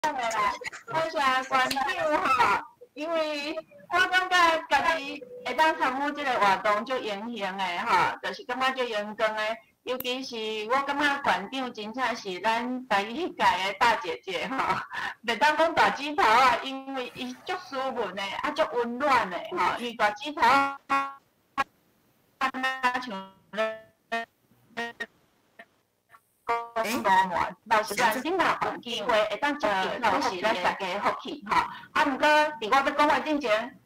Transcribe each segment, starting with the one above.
的啦，多謝館長吼，因為我感覺家己會當參與這個活動足榮幸的吼，就是感覺足榮光的。尤其是我感覺館長真正是咱台語界的大姐姐吼，袂當講大姊頭啊，因為伊足斯文的，啊足溫暖的吼，因為大姊頭啊，像咧。講老實講，你若有機會會當接近，攏是咱大家的福氣吼。啊，毋過佇我欲講話進前，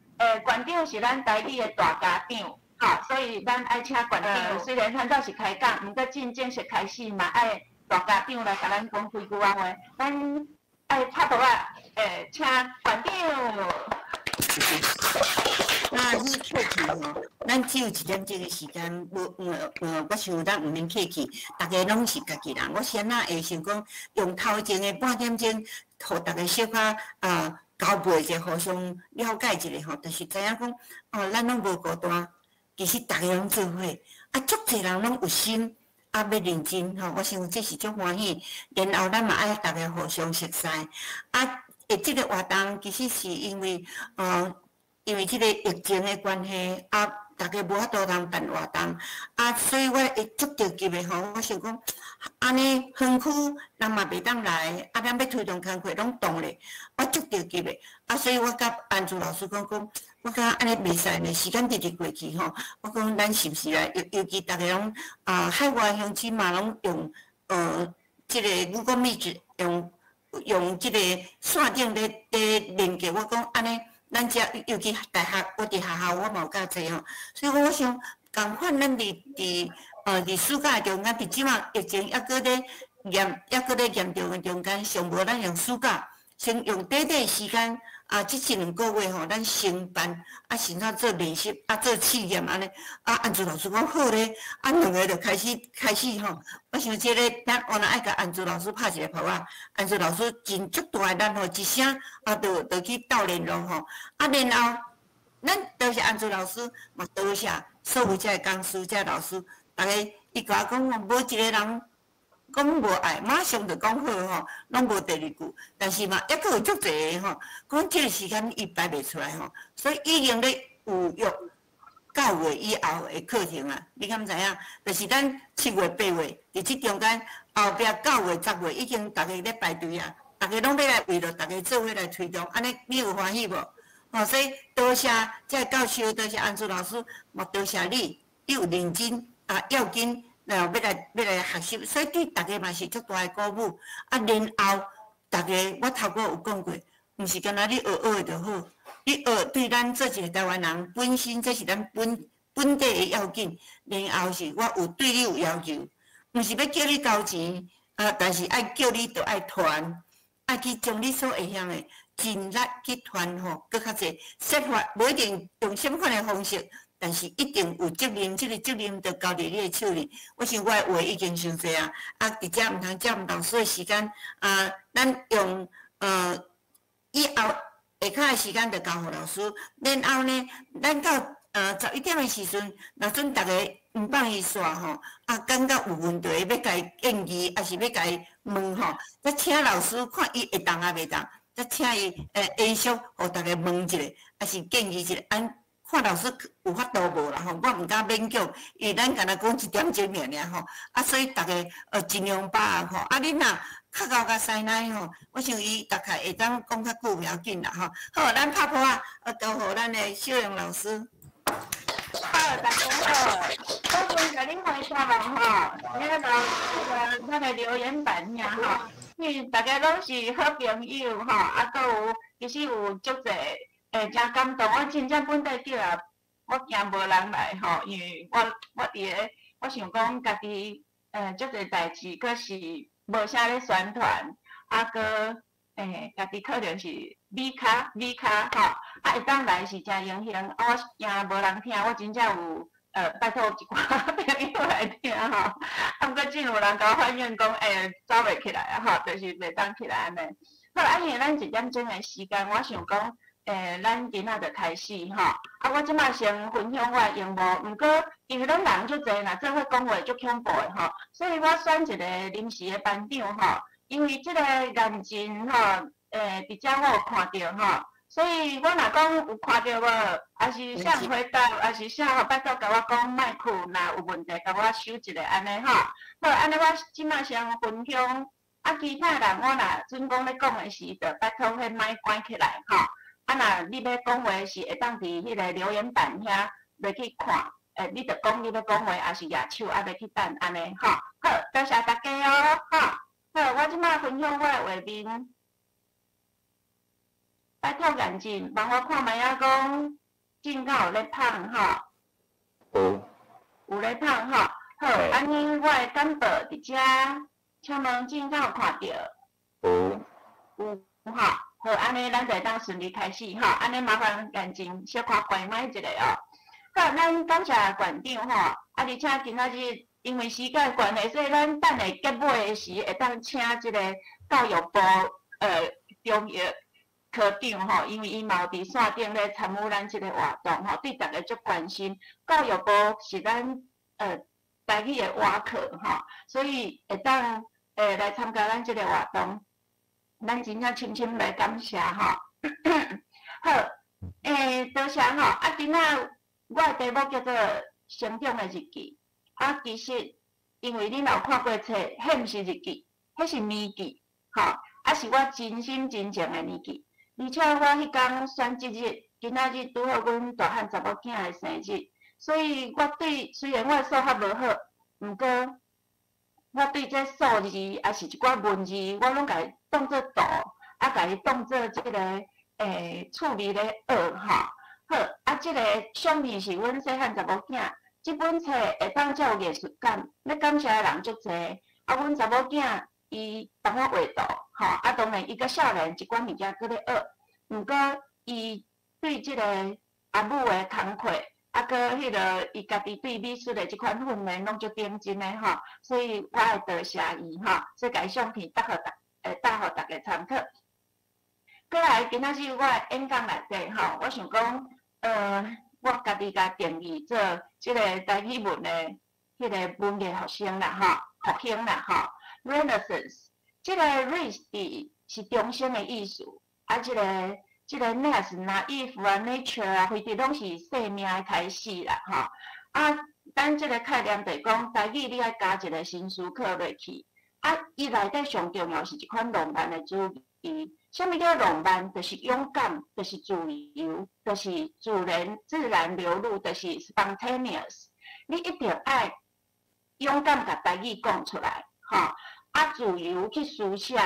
館長是咱台語的大家長，吼，所以咱愛請館長。雖然咱都是開講，毋過真正式開始嘛，愛大家長來共咱講幾句仔話。咱愛拍鼓仔，請館長。那你客氣吼，咱只有一點鐘的時間，無，我想咱毋免客氣，逐家攏是家己人。我是按怎會想講，用頭前的半點鐘，予逐家小可啊交背者，互相了解一下吼，就是知影講，哦，咱攏無孤單，其實逐家攏做伙，啊，足濟人攏有心，啊，欲認真吼，我想這是足歡喜。然後咱嘛愛逐家互相熟似，啊，這個活動其實是因為這個疫情的關係，啊，逐家無法度通辦活動，啊，所以我會足著急的吼，我想講，按呢園區人嘛袂當來，啊，咱欲推動工課攏擋咧，我足著急的，啊，所以我佮安珠老師講講，我感覺按呢袂使呢，時間直直過去吼，我講咱是毋是來，尤其逐家攏啊，海外鄉親嘛攏用這個 Google Meet 用這個線頂咧連結，我講按呢。咱遮尤其大學，我佇學校我嘛有教冊吼，所以我想仝款咱佇暑假中間，佇這馬疫情猶閣咧嚴，猶閣咧嚴重的中間，上無咱用暑假，先用短短時間啊，這一兩個月吼，咱先辦啊，先怎做練習啊，做試驗按呢，啊，安珠老師講好咧，啊，兩个就開始開始吼，我想這个咱原來愛共安珠老師拍一个噗仔，安珠老師真足大的力吼，一聲啊，就去鬥聯絡吼，啊，然後咱多謝安珠老師，嘛多謝所有這个講師、這个老師，逐家伊共我講吼，無一個人講無愛，馬上就講好吼，攏無第二句。但是嘛，猶閣有足濟个吼，講這个時間伊排袂出來吼，所以已經咧預約9月以後的課程啊，你敢知影？就是咱7月、8月，佇這中間後壁9月、10月已經逐家咧排隊啊，逐家攏欲來為著逐家做伙來推動，按呢你有歡喜無？吼，所以多謝這个教授，多謝安珠老師，嘛多謝你，你有認真啊，要緊。然後欲來學習，所以對逐家嘛是足大的鼓舞。啊，然後逐家我頭拄有講過，毋是干焦你學學的就好，你學對咱做一個台灣人本身，這是咱本底的要緊。然後是我有對你有要求，毋是欲叫你交錢啊，但是愛叫你著愛傳，愛去將你所會曉的盡力去傳予閣較濟，設法無一定用啥物款的方式。但是一定有責任，這個責任就交佇你的手裡。我想我的話已經傷濟啊，啊，佇遮毋通佔老師的時間啊，咱用以後下跤的時間就交予老師。然後呢，咱到11點的時陣，若準逐家毋放伊煞吼，啊，感覺有問題欲共伊建議，抑是欲共伊問吼，再請老師看伊會當抑袂當，再請伊延續，予逐家問一下，抑是建議一下，按看老師有法度無啦吼，我毋敢勉強，因為咱干焦講一點鐘爾爾吼，啊，所以逐家盡量把握吼，啊，你若較𠢕共師奶吼，我想伊大概會當講較久袂要緊啦吼。好，咱拍噗仔，交予咱的秀榮老師。好，大家好，我先共恁回答啦吼，那個那個咱的留言板爾吼，因為大家攏是好朋友吼，啊，閣有其實有足濟。誠感動！我真正本底叫啊，我驚無人來吼，因為我佇咧，我想講家己足濟代誌，閣是無啥咧宣傳，啊，閣家己可能是米卡米卡吼，啊會當來是誠榮幸，啊我驚無人聽，我真正有拜託一寡朋友來聽吼，啊毋過真有人共我反映講，走袂起來啊吼，就是袂當起來按呢。好，啊因為咱一點鐘的時間，我想講，咱今仔就開始吼。啊，我這擺先分享我的螢幕，毋過因為攏人足濟，若做伙講話足恐怖的吼，所以我選一個臨時的班長吼。因為這個顏真吼，伫遮我有看著吼，所以我若講有看著無，抑是啥回答，抑是啥吼，拜託共我講麥克，若有問題，共我收一下按呢吼。好，按呢我這馬先分享，啊，其他人我若準講咧講的時，就拜託彼麥關起來吼。啊，若你欲講話是會當佇彼个留言板遐落去看，你就講你欲講話，抑是舉手啊，欲去等按呢吼。好，多謝大家哦，吼。好，我這馬分享我的畫面。拜託眼鏡，幫我看覓仔講，正敢有咧芳吼？有。有咧芳吼。好，按呢我的簡報佇遮，請問正敢有看著？有。有吼。好，按呢咱就會當順利開始吼。按呢麻煩眼鏡小可關麥一下哦。好，咱感謝館長吼，啊，而且今仔日因為時間關係，所以咱等下結尾的時會當請這个教育部中育科長吼，因為伊嘛有佇線頂咧參與咱這个活動吼，對逐家足關心。教育部是咱台語的倚靠吼，所以會當來參加咱這个活動，咱真正深深來感謝吼。好，多謝吼。啊，今仔我的題目叫做成長的日記。啊，其實因為恁有看過冊，彼毋是日記，彼是年記，吼，啊是我真心真情的年記。而且我彼工選這日，今仔日拄好阮大漢查某囝的生日，所以我對雖然我的數學無好，毋過我對這數字抑是一寡文字，我攏共伊當做圖，啊，共伊當做這个趣味咧學吼。好，啊，這个相片是阮細漢查某囝，這本冊會當遮有藝術感，欲感謝的人足濟。啊，阮查某囝伊幫我畫圖，吼，啊，當然伊較少年，一寡物件閣咧學，毋過伊對這个阿母的工課，啊，閣彼个伊家己對美術的這款訓練攏足認真的吼，所以我愛多謝伊吼，所以共伊相片搭予大家參考。過來今仔日我的演講內底吼，我想講，我家己共定義做這个台語文的彼个文藝復興啦吼，復興啦吼，Renaissance，這个 re 是重生的意思，啊，這个 naisse naive 啊，nature 啊，非得攏是生命的開始啦吼。啊，咱這个概念就是講，台語你愛加一个新思考落去。啊，伊內底上重要是一款浪漫的主義。啥物叫浪漫？就是勇敢，就是自由，就是自然自然流露，就是 spontaneous。你一定愛勇敢共台語講出來，吼！啊，自由去書寫，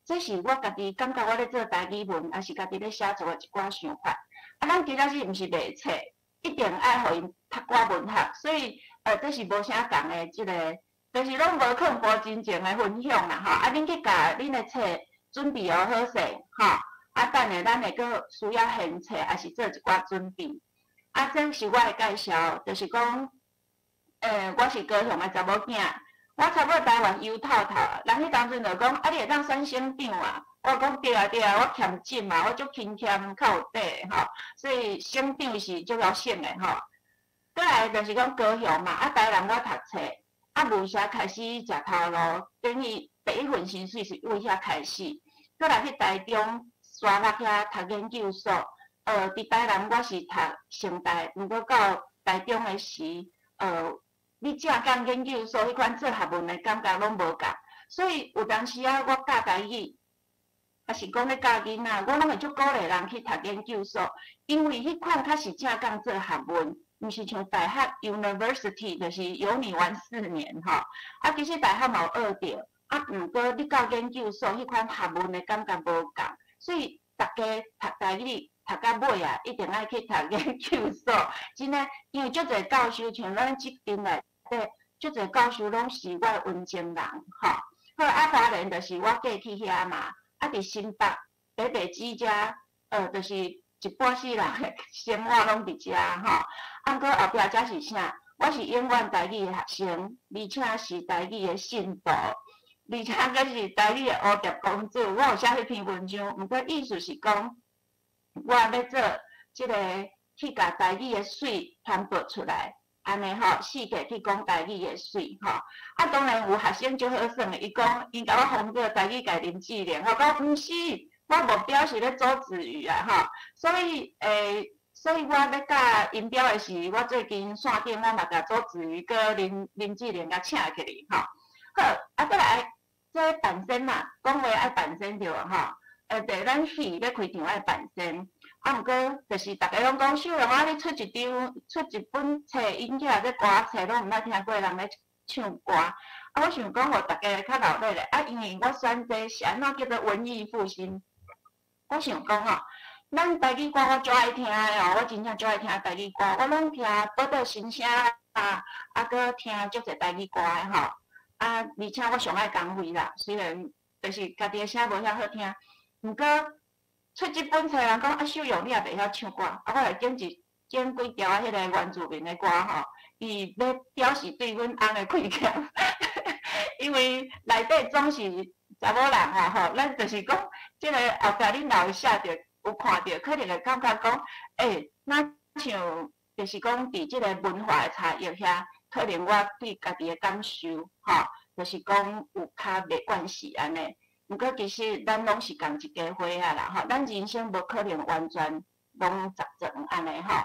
這是我家己感覺我咧做台語文，抑是家己咧寫作的一寡想法。啊，咱今仔日毋是賣冊，一定愛予𪜶讀寡文學，所以這是無啥仝的這个，就是攏無囥無真情的分享啦，吼！啊，恁去共恁的冊準備好好勢，吼！啊，等下咱會閣需要現冊，抑是做一寡準備。啊，這是我的介紹，就是講，我是高雄的查某囝，我差不多台灣油透透。人彼當陣就講，啊，你會當選省長啊？我講對啊對啊，我儉俭嘛，我足勤儉較有底吼，所以省長是足曉省的吼。過來就是講高雄嘛，啊，台南我讀冊，啊，霧社開始食頭路，等於第一份薪水是為遐開始。過來去台中沙鹿遐讀研究所，佇台南我是讀成大，毋過到台中的時，你正講研究所彼款做學問的感覺攏無仝，所以有當時啊，我教台語，抑是講咧教囡仔，我攏會足鼓勵人去讀研究所，因為彼款較是正講做學問，毋是像大學 university 就是有你玩4年吼，啊，其實大學嘛有學著，啊，毋過你到研究所彼款學問的感覺無仝，所以逐家讀台語讀到尾啊，一定愛去讀研究所，真的，因為足濟教授像咱這陣內底，足濟教授攏是我的溫情人，吼。好，啊，花蓮就是我過去遐嘛，啊，佇新北白白子遮，就是一半世人的生活攏佇遮，吼。啊，毋過後壁遮是啥？我是永遠台語的學生，而且是台語的信徒，而且閣是台語的蝴蝶公主。我有寫彼篇文章，毋過意思是講，我欲做這个去共台語的媠傳播出來，按呢吼，四界去講台語的媠吼。啊，當然有學生足好耍的，伊講𪜶共我封做台語界林志玲，我講毋是，我目標是咧周子瑜啊，吼，所以我欲教音標的時，我最近線頂我嘛共周子瑜閣林林志玲共請起來，吼。好，啊，閣來這扮仙嘛，講話愛扮仙對無吼？對，咱戲欲開場愛扮仙，啊，毋過就是逐家攏講秀容啊，你出一張出一本冊音起來，這歌冊攏毋捌聽過人咧唱歌。啊，我想講，予逐家較熱鬧咧，啊，因為我選這是按怎叫做文藝復興？我想講吼，咱台語歌我足愛聽的哦，我真正足愛聽台語歌，我攏聽寶島新聲啊，啊，閣聽足濟台語歌的吼。啊，而且我上愛江蕙啦，雖然就是家己的聲無遐好聽，毋過出這本冊人講啊，秀容你也袂曉唱歌，啊，我來揀一揀幾條啊，彼個原住民的歌吼，伊欲表示對阮翁的虧欠，因為內底總是查某人啊吼，咱就是講，這个後壁恁若有寫著，有看著，可能會感覺講，欸，若像就是講佇這个文化的差異遐，可能我對家己的感受，吼，就是講有較袂慣勢按呢。毋過其實咱攏是仝一家伙仔啦，吼，咱人生無可能完全攏十全按呢吼。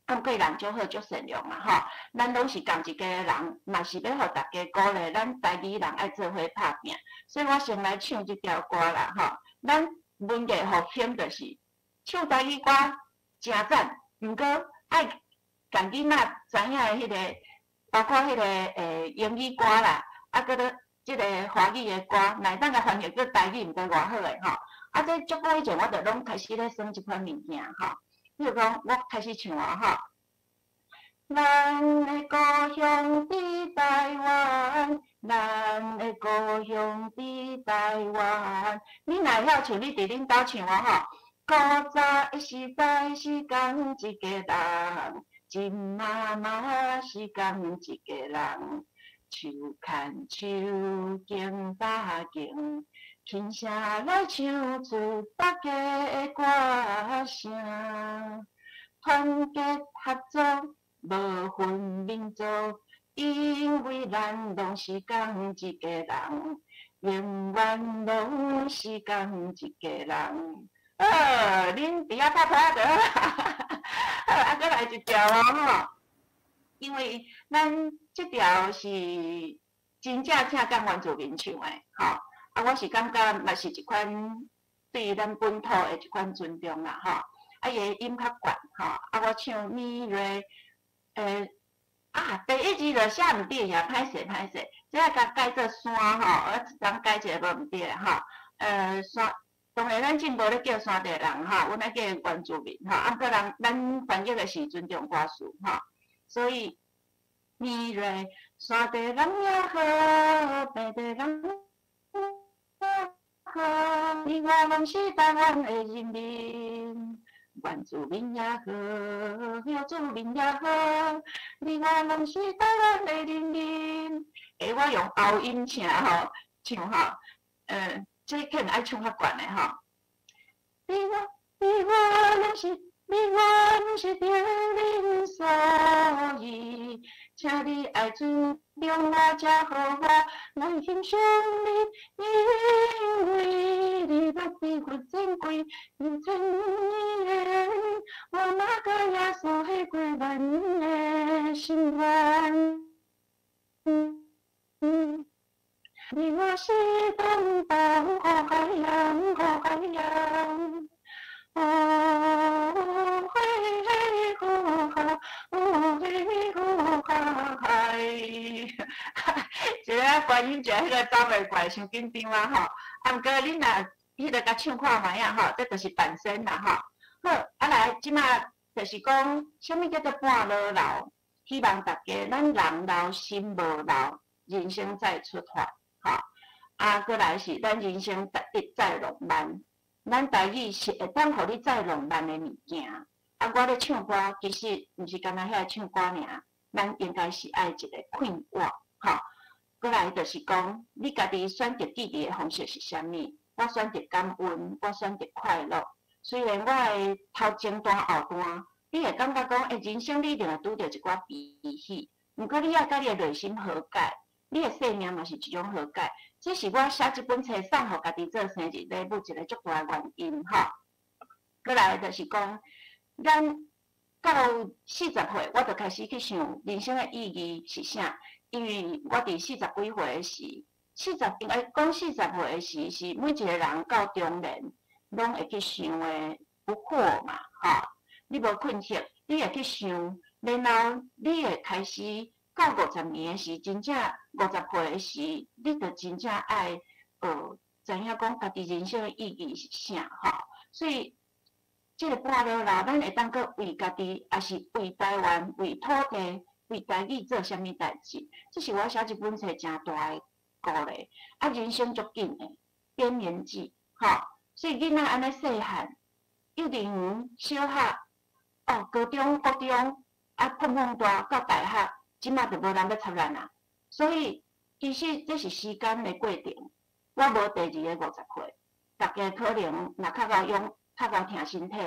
啊，毋過人足好足善良啦，吼，咱攏是仝一家人，嘛是欲予大家鼓勵，咱台語人愛做伙拍拚。所以我先來唱這條歌啦，吼。咱文藝復興就是唱台語歌誠讚，毋過愛共囡仔知影的彼个，包括彼个英語歌啦，啊，閣咧這个華語的歌，若會當共翻譯做台語，毋知偌好的吼。啊，這足久以前我就攏開始咧耍這款物件吼。比如講，我開始唱啊吼。咱的故鄉佇台灣，咱的故鄉佇台灣。你若會曉唱，你佇恁兜唱啊吼。古早的時代是仝一家人，這馬嘛是仝一家人。手牽手，肩搭肩，輕聲來唱出大家的歌聲。團結合作，無分民族，因為咱攏是仝一家人，永遠攏是仝一家人。恁佇遐拍拍就好。好，啊，閣來一條哦吼，因為咱這條是真正請講原住民唱的，吼。啊，我是感覺嘛是一款對咱本土的一款尊重啦，吼。啊，伊的音較懸，吼。啊，我唱咪來，啊，第一字就寫毋對呀，歹勢歹勢，這愛共改做山吼，我一冬改一个無毋對吼。山，當然咱進步咧叫山地人吼，阮愛叫原住民吼，啊，毋過人咱翻譯的是尊重歌詞吼，所以咪來山地人也好，平地人也好，你我攏是台灣的人民。原住民也好，原住民也好，你我攏是台灣的人民。欸，我用喉音唱吼，唱吼，這可能愛唱較懸的吼。你我，你我攏是，你我攏是著恁，所以，請你愛尊重我，才予我來欣賞你，因為你捌佇佛前過2000年，我嘛佮耶穌彼過萬的心願。你我是同胞，海洋，海洋。哦嘿嘿呼哈，哦嘿呼哈嗨，這个觀音一下彼个走袂過來，傷緊張啊吼！啊，毋過恁若彼个共唱看覓仔吼，這就是扮仙啦吼。好，啊來，這馬就是講，啥物叫做半路老？希望大家，咱人老心無老，人生再出發，吼。啊，閣來是咱人生得再浪漫。咱台語是會當予你再浪漫的物件。啊，我咧唱歌，其實毋是干焦遐唱歌爾，咱應該是愛一个快活，吼。閣來就是講，你家己選擇記佇的方式是啥物？我選擇感恩，我選擇快樂。雖然我的頭前段後段，你會感覺講，欸，人生你一定會拄著一寡悲喜，毋過你愛佮你的內心和解。你的生命嘛是一種和解。這是我寫這本冊送予家己做生日禮物一個足大的原因吼。閣來就是講，咱到40歲，我就開始去想人生的意義是啥。因為我佇四十幾歲的時，四十應該講四十歲的時，是每一個人到中年攏會去想的不惑嘛，吼。你無困惑，你會去想，然後你會開始到50年的時，真正50歲的時，你就真正愛知影講家己人生的意義是啥，吼。所以這個半老老，咱會當閣為家己，抑是為台灣、為土地、為台語做啥物代誌？這是我寫這本冊誠大的鼓勵。啊，人生足緊的，變年紀，吼。所以囡仔按呢細漢，幼稚園、小學、哦，高中、國中，啊，碰碰大到大學，這馬就無人欲插咱啊。所以其實這是時間的過程。我無第二個50歲，大家可能若較𠢕用、較𠢕疼身體，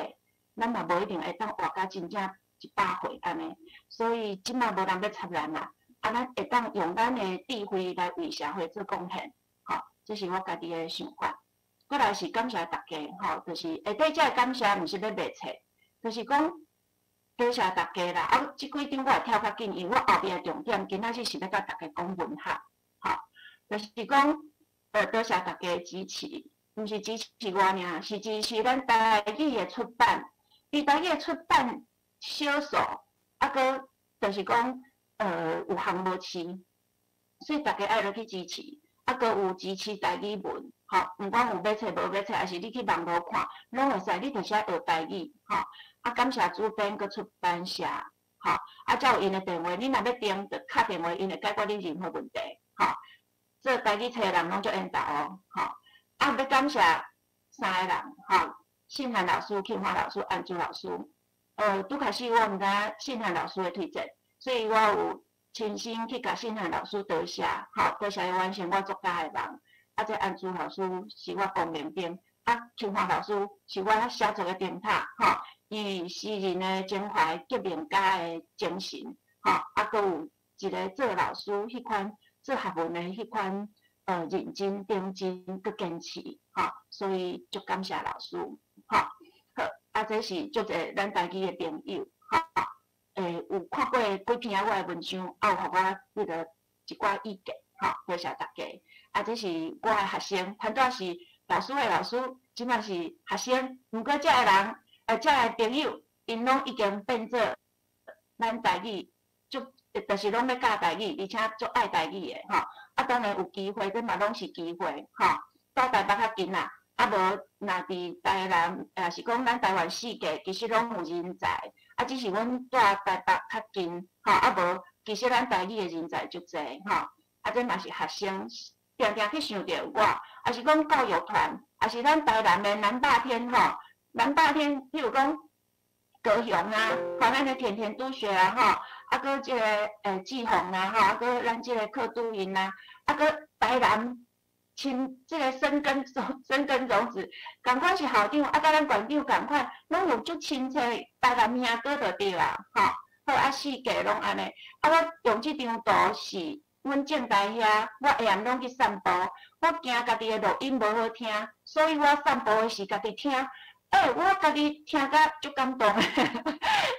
咱嘛無一定會當活甲真正100歲按呢。所以這馬無人欲插咱啊，啊，咱會當用咱的智慧來為社會做貢獻，吼，這是我家己的想法。閣來是感謝大家，吼，就是下底這个感謝，毋是欲賣冊，就是講多謝大家啦。啊，這幾張我會跳較緊，因為我後壁的重點今仔日是欲佮大家講文學，吼，就是講，多謝大家的支持，毋是支持我爾，是支持咱台語的出版。伊台語的出版少數，啊，閣就是講，有行無市，所以大家愛落去支持，啊，閣有支持台語文，吼，毋管有買冊無買冊，抑是你去網路看，攏會使，你就是愛學台語，吼。啊，感謝主編閣出版社，吼，啊，才有𪜶的電話，你若欲訂，就敲電話，𪜶會解決你任何問題，吼。做台語冊的人攏足緣投哦，吼。啊，欲感謝三个人，吼，信涵老師、慶華老師、安珠老師。拄開始我毋知影信涵老師的推薦，所以我有親身去共信涵老師多謝，吼，多謝伊完成我作家的夢。啊，這安珠老師是我光明燈，啊，慶華老師是我寫作的燈塔，吼。伊詩人的情懷、革命家的精神，吼，啊，閣有一個做老師彼款做學問的彼款認真、認真、閣堅持，吼，所以足感謝老師，吼。好，啊，這是足濟咱台語的朋友，吼，有看過幾篇我的文章，啊，有予我彼個一寡意見，吼，多謝大家。啊，這是我的學生，頭拄是老師的老師，這馬是學生，毋過這个人。這个朋友，𪜶攏已經變做咱台語，足，就是攏欲教台語，而且足愛台語的吼。啊，當然有機會，這嘛攏是機會吼。到台北較近啦，啊無若佇台南，抑是講咱台灣四界，其實攏有人才。啊，只是阮住台北較近，吼，啊無，其實咱台語的人才足濟吼。啊，這嘛是學生，定定去想著我，抑是講教育團，抑是咱台南的南霸天吼。南霸天，譬如講高雄啊，吼，咱的甜甜督學啊，吼，啊，閣這個志宏啊，吼，啊，閣咱這個柯都因啊，啊，閣台南親這個生根種子，仝款是校長，啊，佮咱館長仝款，攏有足親切台南名哥就對啦，吼，好啊，四界攏按呢，啊，我用這張圖是阮政大遐，我下暗攏去散步，我驚家己的錄音無好聽，所以我散步的時家己聽。欸，我家己聽甲足感動的，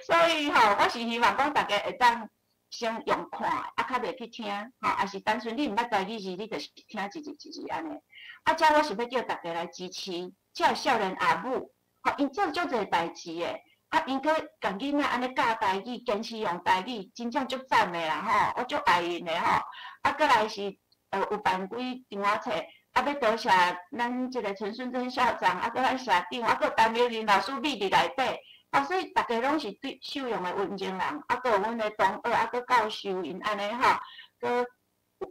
所以吼，我是希望講大家會當先用看，啊，較袂去聽，吼，抑是單純你毋捌台語字，你就是聽一字一字按呢。啊，這我是欲叫大家來支持，這个少年阿母，吼，𪜶做足濟代誌的，啊，𪜶閣共囡仔按呢教台語，堅持用台語，真正足讚的啦吼，我足愛𪜶的吼。啊，閣來是有辦幾張冊。啊，欲多謝咱這個陳順珍校長，啊，閣咱社長，啊，閣陳美玲老師秘佇內底，啊，所以逐家攏是對受用的溫情人，啊，閣有阮的同學，啊，閣教授𪜶按呢吼，閣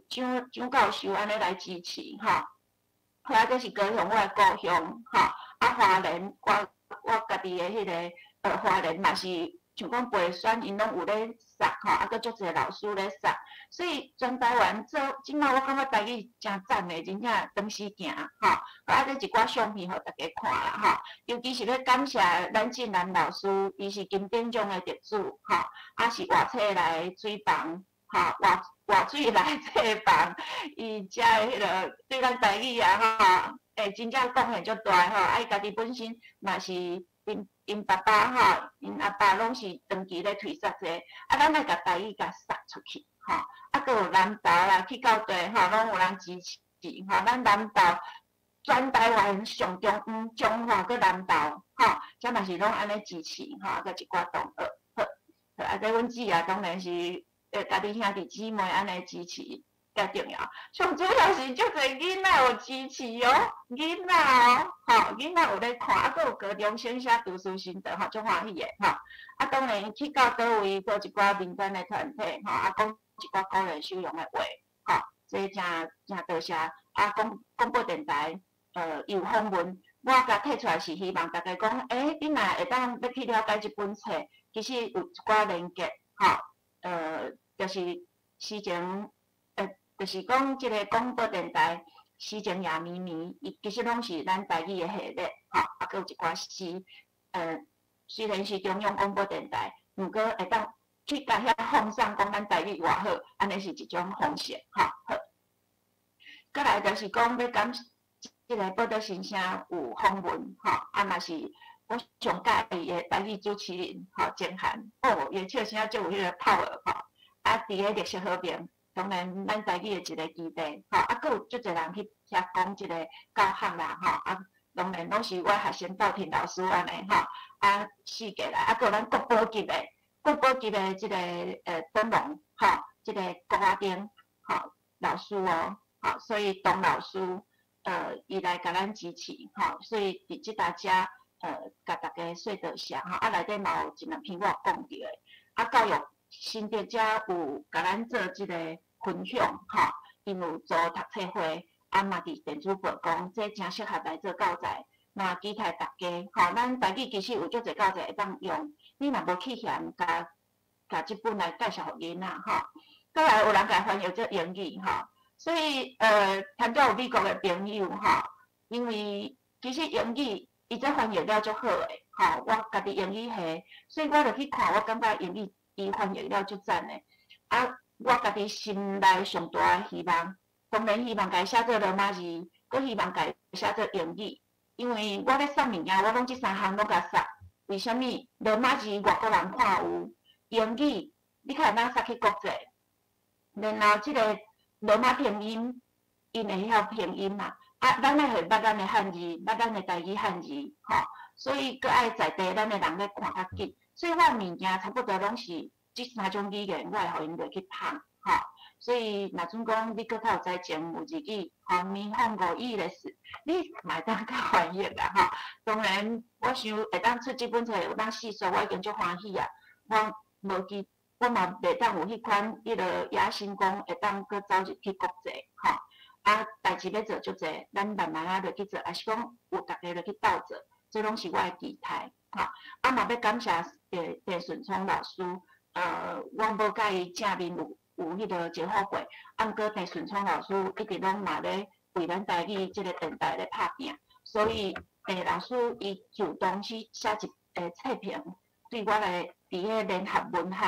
張張教授按呢來支持吼。好啊，這是高雄我的故鄉吼，啊，花蓮我家己的彼個花蓮嘛是像講培選，𪜶攏有咧捒吼，啊，閣足濟老師咧捒，所以全台灣做，這馬我感覺台語誠讚的，真正當時行吼。啊，這一寡相片予大家看啦吼，尤其是欲感謝咱俊南老師，伊是金鼎獎的得主吼，啊是活冊來水房吼，活活水來祭房，伊才會彼个對咱台語啊吼，欸，真正貢獻足大吼。啊，伊家己本身嘛是𪜶𪜶爸爸吼，𪜶阿爸攏是長期咧推捒這個，啊，咱愛共台語共捒出去吼。啊，閣有南投啦，去到地吼，攏有人支持吼。咱南投全台灣上中央彰化閣南投吼，這嘛是攏按呢支持吼，啊，閣一寡同學好。啊，這阮姊啊，當然是家己兄弟姊妹按呢支持較重要。上主要是足濟囡仔有支持哦，囡仔哦，吼，囡仔有咧看，啊，閣有高中生寫讀書心得吼，足歡喜的吼。啊，當然去到佗位，閣一寡民間的團體吼，啊，講一寡鼓勵收容的話，吼，這誠誠多謝。啊，廣廣播電台，有訪問，我共提出來是希望大家講，欸，你若會當欲去了解這本冊，其實有一寡連結，吼，就是時前，就是講這個廣播電台時前夜咪咪，伊其實攏是咱台語的系列，吼，啊，閣有一寡詩，雖然是中央廣播電台，毋過會當去共遐放送講咱台語偌好，按呢是一種方式，吼，好。閣來就是講欲感謝這个報道新聲有訪問，吼，啊嘛是我上佮意的台語主持人，吼，鄭涵，哦，伊的笑聲足有彼个 power，吼，啊，佇个綠色和平，當然咱台語的一个基地，吼，啊，閣有足濟人去遐講這个教學啦，吼，啊，當然攏是我學生道庭老師按呢，吼，啊，四界來，啊，閣有咱國寶級的，國寶級的這个燈籠，吼，這个郭阿丁，吼，老師哦，吼，所以董老師，伊來共咱支持，吼，所以佇這搭遮，共大家說多謝，吼，啊，內底嘛有一兩篇我有講著的，啊，教育新竹遮有共咱做這個分享，吼，𪜶有組讀冊會，啊嘛佇電子報講，這誠適合來做教材，嘛期待大家，吼，咱台語其實有足濟教材會當用，你若無去嫌，共共這本來介紹予囡仔，吼。閣來有人共翻譯做英語，吼，所以拄才有美國的朋友，吼，因為其實英語伊這翻譯了足好的，吼，我家己英語系，所以我就去看，我感覺英語伊翻譯了足讚的。啊，我家己心內上大的希望，當然希望共伊寫做羅馬字，閣希望共伊寫做英語，因為我咧送物件，我攏這三項攏共送。為啥物？羅馬字外國人看有，英語你較會當送去國際。然後這个羅馬拼音，𪜶會曉拼音嘛？啊，咱愛予捌咱的漢字，捌咱的台語漢字，吼，所以閣愛在地咱的人咧看較緊。所以我的物件差不多攏是這三種語言，我會予𪜶落去捧，吼。所以若準講你閣較有才情，有日語，吼，棉漢語語的是，你嘛會當較翻譯啦，吼。當然，我想會當出這本冊，有當細說，我已經足歡喜啊。我無記，我嘛袂當有彼款彼个野心，講會當閣走入去國際，吼。啊，代誌欲做足濟，咱慢慢仔落去做，抑是講有逐家落去鬥做，這攏是我的期待，吼。啊，嘛欲感謝鄭順聰老師，我無佮伊正面有彼个接觸過，啊，毋過鄭順聰老師一直攏嘛咧為咱台語這个電台咧拍拚，所以鄭老師伊主動去寫一個冊評，對我來佇彼聯合文學，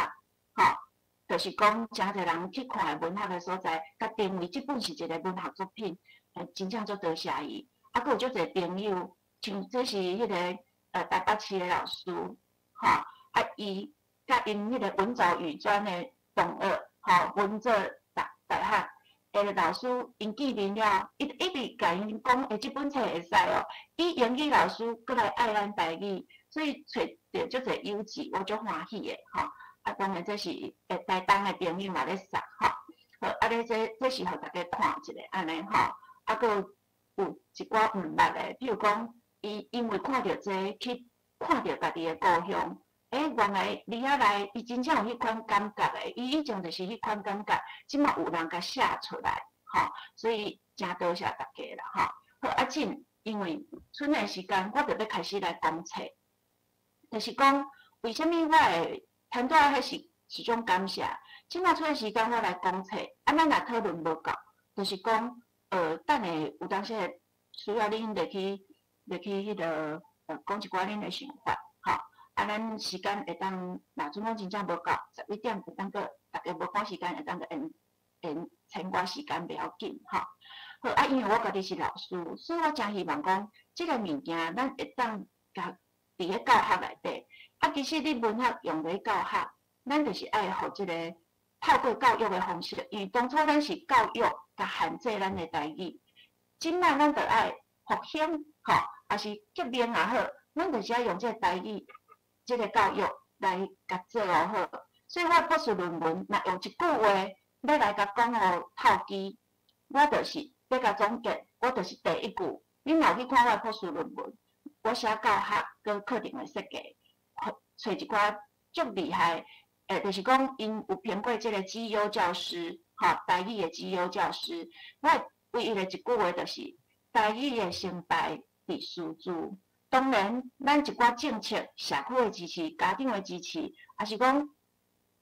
吼，就是講誠濟人去看的文學的所在，共認為這本是一個文學作品，真正足多謝伊。啊，閣有足濟朋友，像這是彼个台北市的老師，吼，啊，伊佮𪜶彼个文藻語專的同學，吼，文藻大學的老師，𪜶見面了，伊一直共𪜶講，欸，這本冊會使哦。伊英語老師閣來愛咱台語，所以揣著足濟友誼，我足歡喜的，吼。啊，當然這是台東的朋友嘛咧送，吼。好，啊，咧這這是予大家看一下，按呢吼。啊，閣有一寡毋捌的，比如講，伊因為看著這個，去看著家己的故鄉，欸，原來離遐來，伊真正有彼款感覺的，伊以前就是彼款感覺，這馬有人共寫出來，吼，所以誠多謝大家啦，吼。好，啊，進，因為剩的時間，我就欲開始來講冊，就是講為啥物我會談拄仔彼是一種感謝。這馬剩的時間我來講冊，啊，咱若討論無夠，就是講，等下有當時會需要恁入去入去彼个，講一寡恁的想法，吼。啊，咱時間會當，若準講真正無夠，11點會當閣，逐家無趕時間會當閣延延延我時間袂要緊吼。好啊，因為我家己是老師，所以我誠希望講，這個物件咱會當共佇咧教學內底。啊，其實你文學用咧教學，咱就是愛予這個透過教育的方式，因為當初咱是教育共限制咱的台語，這擺咱就愛復興吼，抑是革命也好，咱就是愛用這個台語，這個教育來共做好。所以我博士論文若用一句話欲來共講予透記，我就是欲共總結，我就是第一句。你若去看我的博士論文，我寫教學佮課程的設計，揣一寡足厲害，就是講𪜶有評過這個績優教師，吼，台語的績優教師。我唯一的一句話就是，台語的成敗佇師資。當然，咱一寡政策、社區的支持、家長的支持，抑是講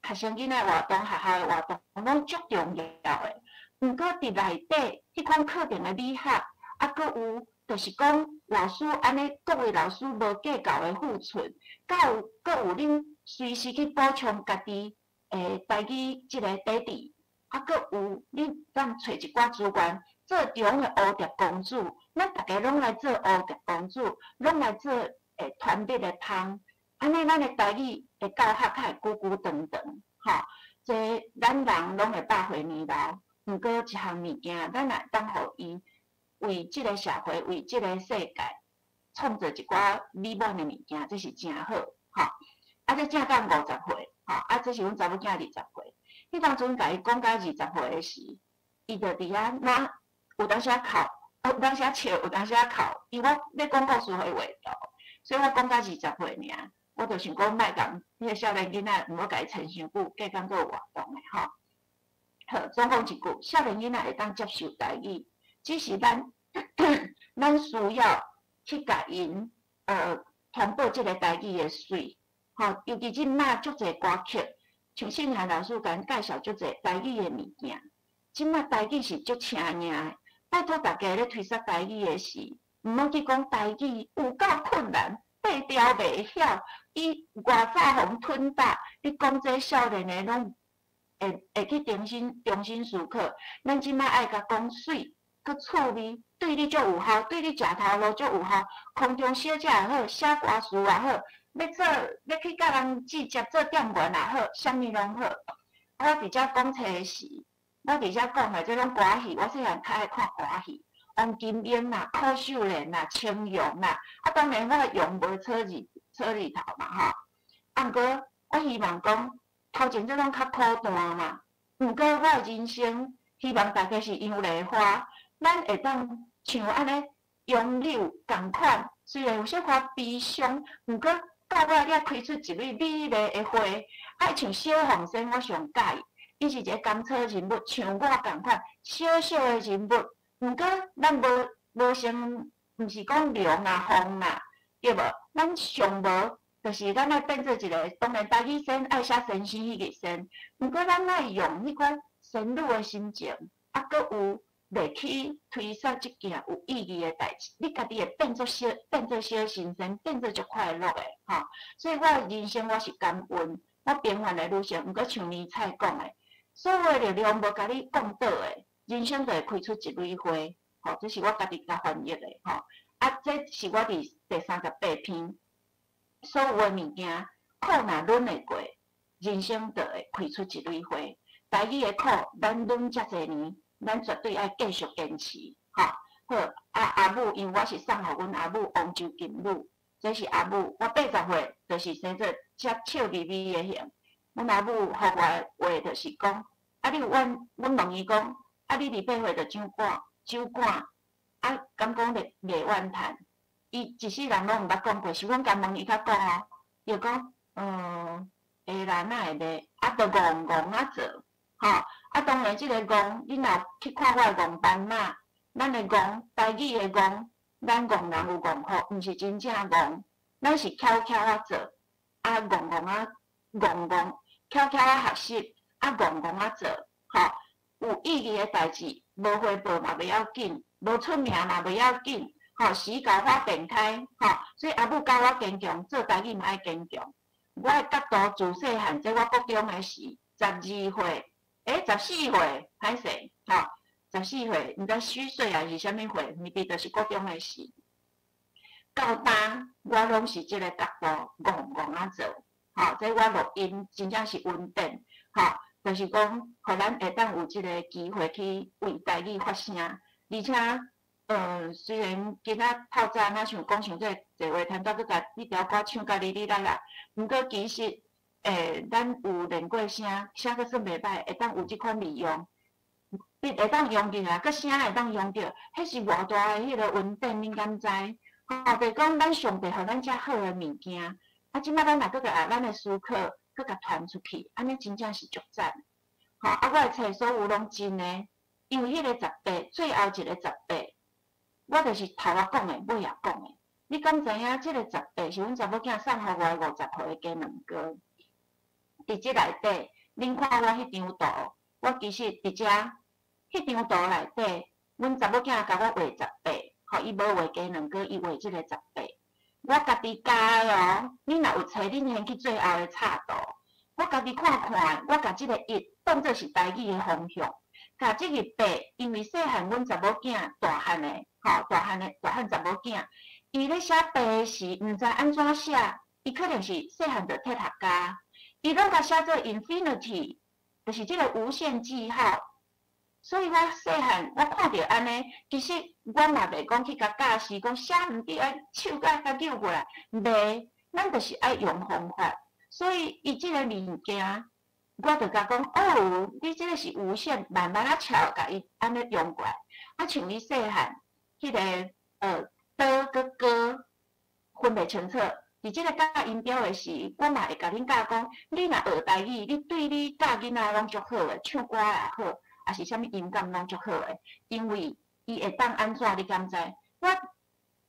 學生囡仔活動、學校的活動，攏足重要的。毋過佇內底，彼款課程的美學，啊，閣有就是講老師按呢，各位老師無計較的付出，閣有閣有恁隨時去補充家己的台語這个底底，啊，閣有恁當揣一寡資源做中的蝴蝶公主，咱逐家攏來做蝴蝶公主，攏來做團結的蜂，按呢咱的台語的教學較會久久長長，吼。這咱人攏會百歲年老，毋過一項物件，咱若會當予伊為這个社會、為這个世界創造一寡美滿的物件，這是誠好，吼。啊，這正到50歲，吼，啊，這是阮查某囝20歲。彼當陣共伊講到20歲的時，伊就佇遐那有當時仔哭，有當時仔笑，有當時仔哭，因為我咧講故事予伊畫圖，所以我講到20歲爾，我就想講莫共彼个少年囡仔毋好共伊纏傷久，隔工閣有活動的吼。好，總共一句，少年囡仔會當接受台語，只是咱需要去共𪜶傳播這个台語的媠，吼，尤其這擺足濟歌曲，像信涵老師共咱介紹足濟台語的物件。這擺台語是足請領的，拜託大家咧推捒台語的時，毋好去講台語有夠困難，爬調袂曉，伊外早予吞打。你講這少年的攏會去重新思考。咱這擺愛共講媠，閣趣味，對你足有效，對你食頭路足有效。空中小姐也好，寫歌詞也好，欲做欲去佮人直接做店員也好，啥物攏好。我佇遮講冊的時，我佇遮講的這攏歌戲，我細漢較愛看歌戲，王金英啦、柯秀蓮啦、青榕啦，啊，當然我榕無草字草字頭嘛吼。啊，毋過我希望講，頭前這攏較苦段嘛，毋過我的人生，希望大家是楊麗花，咱會當像按呢楊柳仝款，雖然有小可悲傷，毋過到尾才開出一蕊美麗的花。啊，像小鳳仙，我上佮意。伊是一个甘草人物，像我仝款，小小的人物。毋過咱無無先，毋是講龍啊鳳啊，對無？咱上無，就是咱愛變做一個，當然台語仙愛寫先生彼個仙，毋過咱愛用彼款仙女的心情，啊，閣有袂去推捒這件有意義的代誌，你家己會變做小神仙，變做足快樂的吼。所以我的人生我是感恩，我平凡的女性，毋過像尼采講的，所有的力量無共你講倒的，人生就會開出一蕊花，吼，這是我家己共翻譯的，吼。啊，這是我佇第38篇，所有的物件苦若忍會過，人生就會開出一蕊花。台語的苦，咱忍遮濟年，咱絕對愛繼續堅持，吼。好，啊阿母，因為我是送予阮阿母王周金女，這是阿母，我80歲，就是生做遮笑眯眯的形。阮阿母予我的話就是講，啊，你有阮，阮問伊講，啊，你28歲就掌管，掌管，啊，敢講袂怨嘆？伊一世人攏毋捌講過，是阮共問伊才講哦。伊就講，會啦，哪會袂？啊，就戇戇仔做，吼。啊，當然這個戇，你若去看我的戇斑馬，咱的戇，台語的戇，咱戇人有戇福，毋是真正戇，咱是巧巧仔做，啊，戇戇仔，戇戇，巧巧仔學習，啊，戇戇仔做，吼，有意義的代誌，無回報嘛袂要緊，無出名嘛袂要緊，吼，時到花便開，吼，所以阿母教我堅強，做台語嘛愛堅強。我的角度自細漢，這我國中的時，12歲，14歲，歹勢，吼，十四歲，毋知虛歲抑是啥物歲，maybe 就是國中的時。到今我攏是這個角度戇戇仔做，吼，這我錄音真正是穩定，吼，就是講，予咱會當有這個機會去為台語發聲，而且，雖然今仔透早若像講像這濟話，談到閣共這條歌唱甲哩哩啦啦，毋過其實，咱有練過聲，聲閣算袂䆀，會當有這款利用，會當用入來，閣聲會當用著，彼是偌大的彼个恩典，恁敢知？吼，就是講咱上帝予咱遮好的物件，啊，這擺咱若閣共咱的思考，閣共傳出去，按呢真正是足讚。吼，啊，我的冊所有攏真的，因為彼个十八，最後一個十八，我就是頭仔講的，尾也講的。你敢知影？這個十八是阮查某囝送予我的50歲的雞卵糕。佇這內底，恁看我彼張圖，我其實佇遮，彼張圖內底，阮查某囝共我畫十八，吼，伊無畫雞卵糕，伊畫這個十八。我家己加的哦，恁若有冊，恁先去最後的插圖。我家己看看，我共這個一當做是台語的方向，共這個八，因為細漢阮查某囝大漢的，吼，大漢的大漢查某囝，伊咧寫八的時，毋知按怎寫，伊可能是細漢就退學家，伊攏共寫做 infinity，就是這個無限記號。所以我細漢我看著按呢，其實我嘛袂講去共教示，講寫毋對，愛手共共扭過來，袂，咱就是愛用方法。所以伊這個物件，我就共講，哦，你這個是無限，慢慢仔撨，共伊按呢用過來。啊，像你細漢，彼个刀佮哥分袂清楚。佇這個教音標的時，我嘛會共恁教講，你若學台語，你對你教囡仔攏足好的，唱歌也好，抑是啥物音感攏足好的，因為伊會當按怎，你敢知？我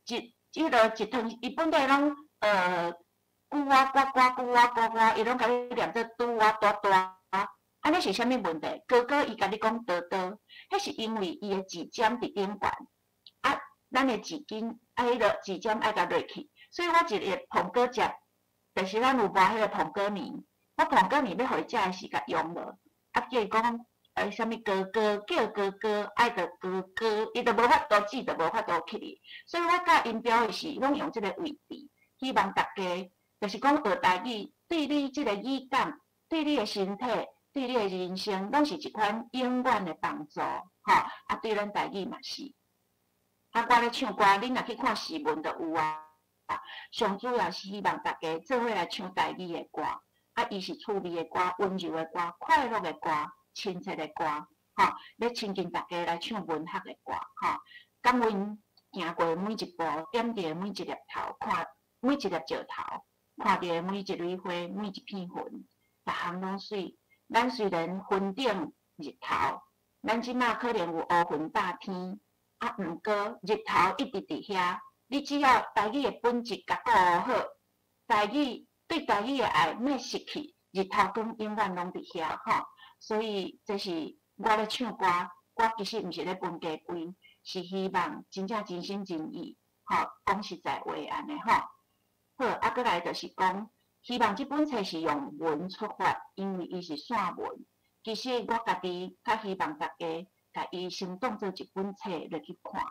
一彼个一湯，伊本底攏龜仔呱呱龜仔呱呱，伊攏共你念做拄仔大大，按呢是啥物問題？哥哥伊共你講多多，彼是因為伊的舌尖佇頂懸，啊，咱的舌根啊，彼个舌尖愛共落去，所以我一个膨果汁，就是咱有抹彼个膨果麵，我膨果麵欲予伊食的時，共用落，啊叫伊講，啥物哥哥叫哥哥，愛著哥哥，伊就無法度舌就無法度起去，所以我教音標的時，攏用這個位置，希望大家就是講學台語，對你這個語感，對你的身體，對你的人生，攏是一款永遠的幫助，吼！啊，對咱台語嘛是。啊，我咧唱歌，恁若去看詩文就有啊。上主要是希望大家做伙來唱台語的歌，啊，伊是趣味的歌、溫柔的歌、快樂的歌、親切的歌，吼！欲親近大家來唱文學的歌，吼！感恩行過每一步，點著每一粒頭，看每一粒石頭，看著每一蕊花，每一片雲，逐項攏媠。咱雖然雲頂日頭，咱這馬可能有烏雲罩天，啊，毋過日頭一直佇遐。你只要台語的本質共顧好，台語對台語的愛欲失去，日頭光永遠攏佇遐吼。所以這是我咧唱歌，我其實毋是咧分家規，是希望真正真心真意，吼，講實在話按呢吼。好，啊，閣來就是講，希望這本冊是用文出發，因為伊是散文。其實我家己較希望大家共伊先當做一本冊落去看，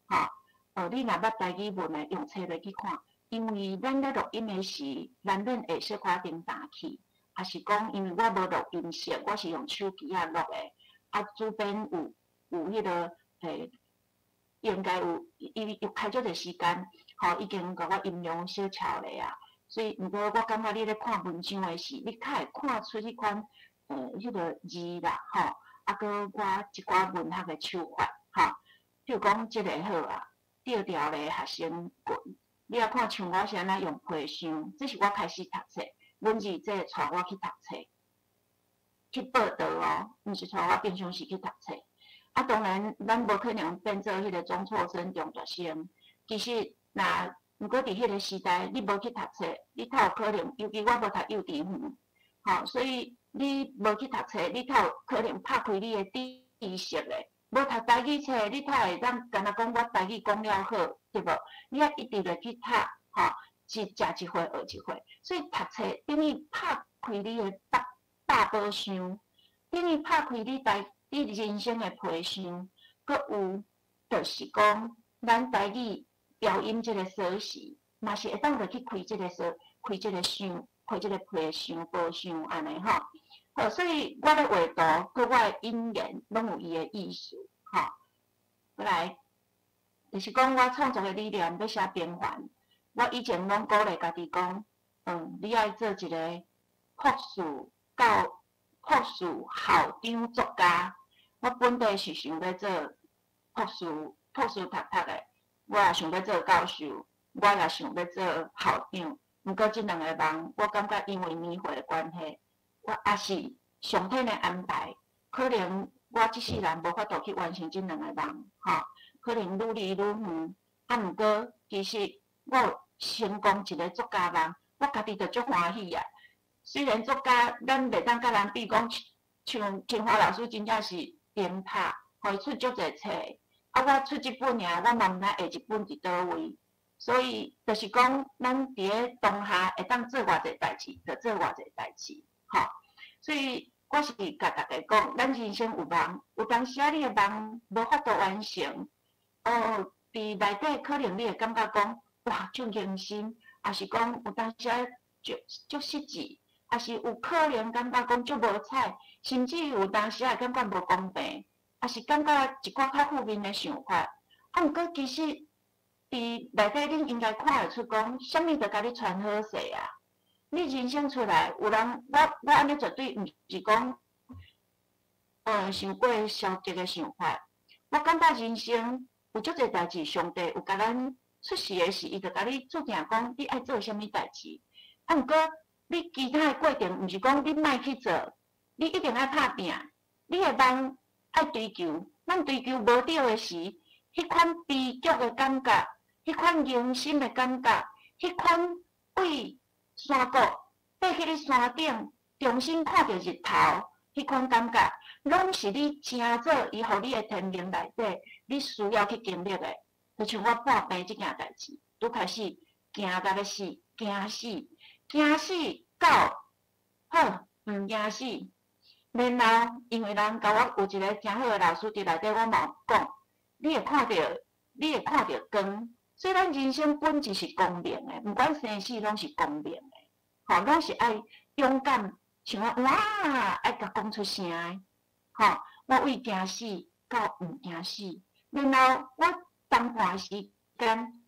吼。你若捌台語文的，用冊落去看，因為咱咧錄音的時，難免會小可停頓去，抑是講因為我無錄音室，我是用手機仔錄的，啊，主編有彼个應該有伊有開足濟時間，吼，已經共我音量小調咧啊，所以毋過我感覺你咧看文章的時，你較會看出彼款彼个字啦，吼，啊，閣我一寡文學的手法，吼，比如講這个好啊。吊牢的學生群，你若看像我是按怎用皮箱，這是我開始讀冊，阮二姐帶我去讀冊，去報到哦，毋是帶我平常時去讀冊。啊，當然咱無可能變做彼個中輟生、中輟生。其實，若毋過佇彼個時代，你無去讀冊，你較有可能，尤其我無讀幼稚園，吼，所以你無去讀冊，你較有可能拍開你的知識咧。無讀台語冊，你較會當敢若講我台語講了好，對無？你愛一直落去讀，吼，一食一歲學一歲。所以讀冊等於拍開你的百寶箱，等於拍開你台你人生的皮箱，閣有就是講，咱台語標音這个鎖匙，嘛是會當入去開這个鎖，開這个箱，開這个皮箱、寶箱按呢吼。好，所以我咧畫圖，閣我的引言，攏有伊的意思，吼。過來，就是講我創作的理念欲寫平凡。我以前攏鼓勵家己講，你愛做一个博士教博士校長作家。我本底是想欲做博士，博士讀讀的，我也想欲做教授，我也想欲做校長。毋過這兩个夢，我感覺因為年歲的關係，我抑是上天的安排，可能我這世人無法度去完成這兩個夢，吼，可能愈離愈遠。啊，毋過其實我有成功一个作家夢，我家己就足歡喜啊。雖然作家，咱袂當佮人比講，像清華老師真正是燈塔，予伊出足濟冊。啊，我出這本爾，我嘛毋知下一本佇佗位。所以，就是講，咱佇咧當下會當做偌濟代誌，就做偌濟代誌，吼。所以，我是共大家講，咱人生有夢，有當時仔你的夢無法度完成，哦，佇內底可能你會感覺講，哇，足艱辛，抑是講有當時仔足足失志，抑是有可能感覺講足無彩，甚至有當時仔會感覺無公平，抑是感覺一寡較負面的想法。啊，毋過其實佇內底恁應該看會出講，啥物都共你傳好勢啊！你人生出來，有人我我按呢絕對毋是講，傷過消極的想法。我感覺人生有足濟代誌，上帝有共咱出世的時，伊就共你注定講，你愛做啥物代誌。啊，毋過你其他的過程，毋是講你莫去做，你一定愛拍拚。你的夢愛追求，咱追求無著的時，彼款悲劇的感覺，彼款人生的感覺，彼款對山谷爬去你山頂，重新看著日頭，彼款感覺，攏是你成做伊予你的天命內底，你需要去經歷的。就像我破病這件代誌，拄開始驚甲欲死，驚死，驚死到好毋驚死。然後因為人共我有一个誠好的老師佇內底，我嘛有講，你會看著，你會看著光。所以咱人生本質是光明的，毋管生死攏是光明的，吼，攏是愛勇敢，像我哇，愛共講出聲的，吼，我為驚死到毋驚死，然後我當段時間，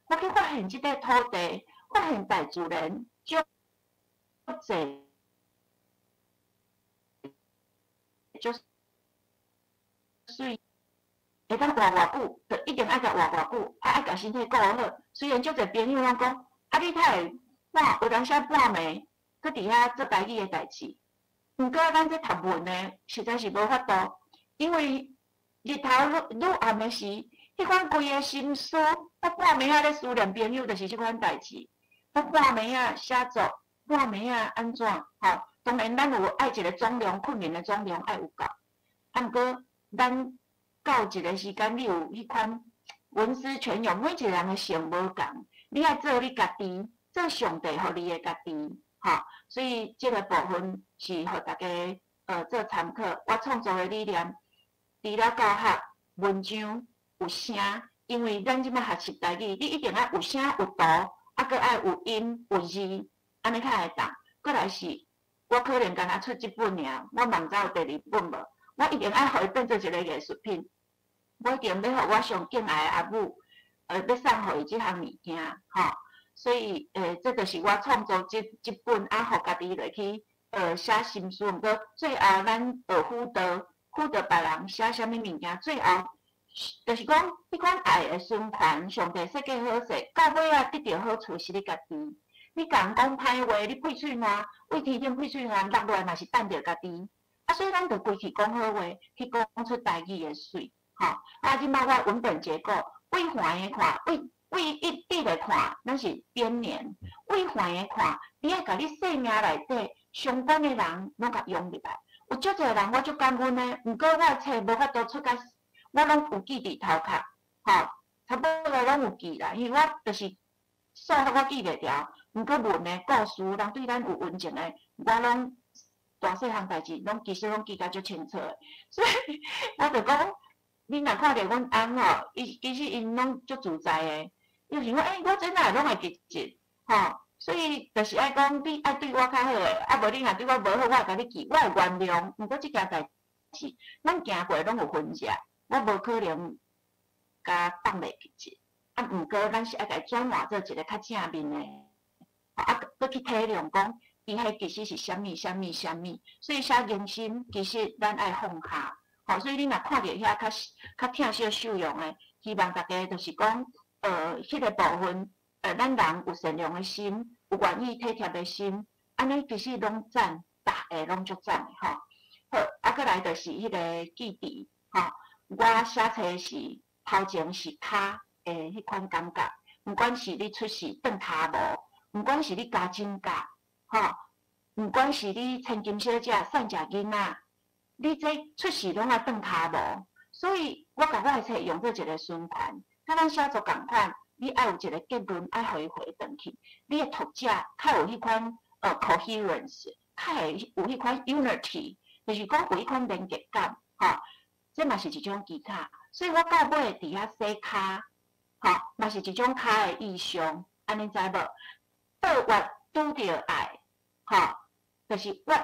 我去發現這塊土地，發現大自然足濟足媠。會當活偌久，就一定愛共活偌久，啊愛共身體顧好。雖然足濟朋友攏講，啊你哪會半有當時半暝，閣佇遐做台語的代誌。毋過咱這讀文的，實在是無法度，因為日頭愈愈暗的時，彼款規个心思，我半暝仔咧思念朋友，就是這款代誌。我半暝仔寫作，半暝仔按怎？吼，當然咱有愛一个總量，睏眠的總量愛有夠。啊，毋過咱到一个時間，你有彼款文思泉湧，每一个人的性無仝，你愛做你家己，做上帝予你的家己，吼。所以這个部分是予大家做參考。我創作的理念，除了教學、文章有聲，因為咱這擺學習台語，你一定愛有聲有圖，啊，閣愛有音有字，按呢較會當。閣來是，我可能干焦出這本爾，我嘛毋知有第二本無。我一定愛予伊變做一个藝術品，我一定欲予我上敬愛的阿母，欲送予伊這項物件，吼。所以，這就是我創作這這本，啊，予家己落去，寫心思。毋過最後，咱學輔導，輔導別人寫啥物物件，最後就是講，彼款愛的循環，上帝設計好勢，到尾仔得著好處是你家己。你共人講歹話，你屁喙瀾，對天頂屁喙瀾落落來嘛是等著家己。啊，所以咱就規氣講好話，去講出台語的媠，吼。啊，這擺我文本結構，對橫的看，對對一直來看，咱是編年；對橫的看，你愛共你生命內底相關的人攏共融入來。有足濟人我足感恩的，毋過我的冊無法度出甲，我攏有記佇頭殼，吼，差不多攏有記啦，因為我就是數學我記袂牢，毋過文的故事，人對咱有溫情的，我攏。大細項代誌攏其實攏記甲足清楚的，所以我就講，你若看著阮翁吼，伊其實𪜶攏足自在的，伊就想講，欸，我這哪會攏會記得，吼，所以就是愛講你愛對我較好的，啊無你若對我無好，我會共你記，我會原諒。毋過這件代誌，咱行過攏有痕跡，我無可能共放袂記。啊，毋過咱是愛共伊轉換做一個較正面的，啊，閣去體諒講，伊彼其實是啥物啥物啥物，所以寫人生其實咱愛放下，吼，所以你若看著遐較較疼惜受用的，希望大家就是講，彼個部分，咱人有善良的心，有願意體貼的心，按呢其實攏讚，逐个攏足讚的吼。好，啊，閣來就是彼個記憶，吼，我寫冊是頭前是跤的彼款感覺，毋管是你出世斷跤毛，毋管是你加指甲，吼，毋管是你千金小姐散食囡仔，你這出世攏愛斷跤毛，所以我共我的冊用做一個循環，佮咱寫作仝款，你愛有一個結論，愛予伊回轉去，你的讀者較有彼款coherence，較會有彼款 unity，就是講有彼款連結感，吼，這嘛是一種技巧，所以我到尾佇遐洗跤，吼，嘛是一種跤的意象，按呢知無？倒月拄著愛，吼，就是我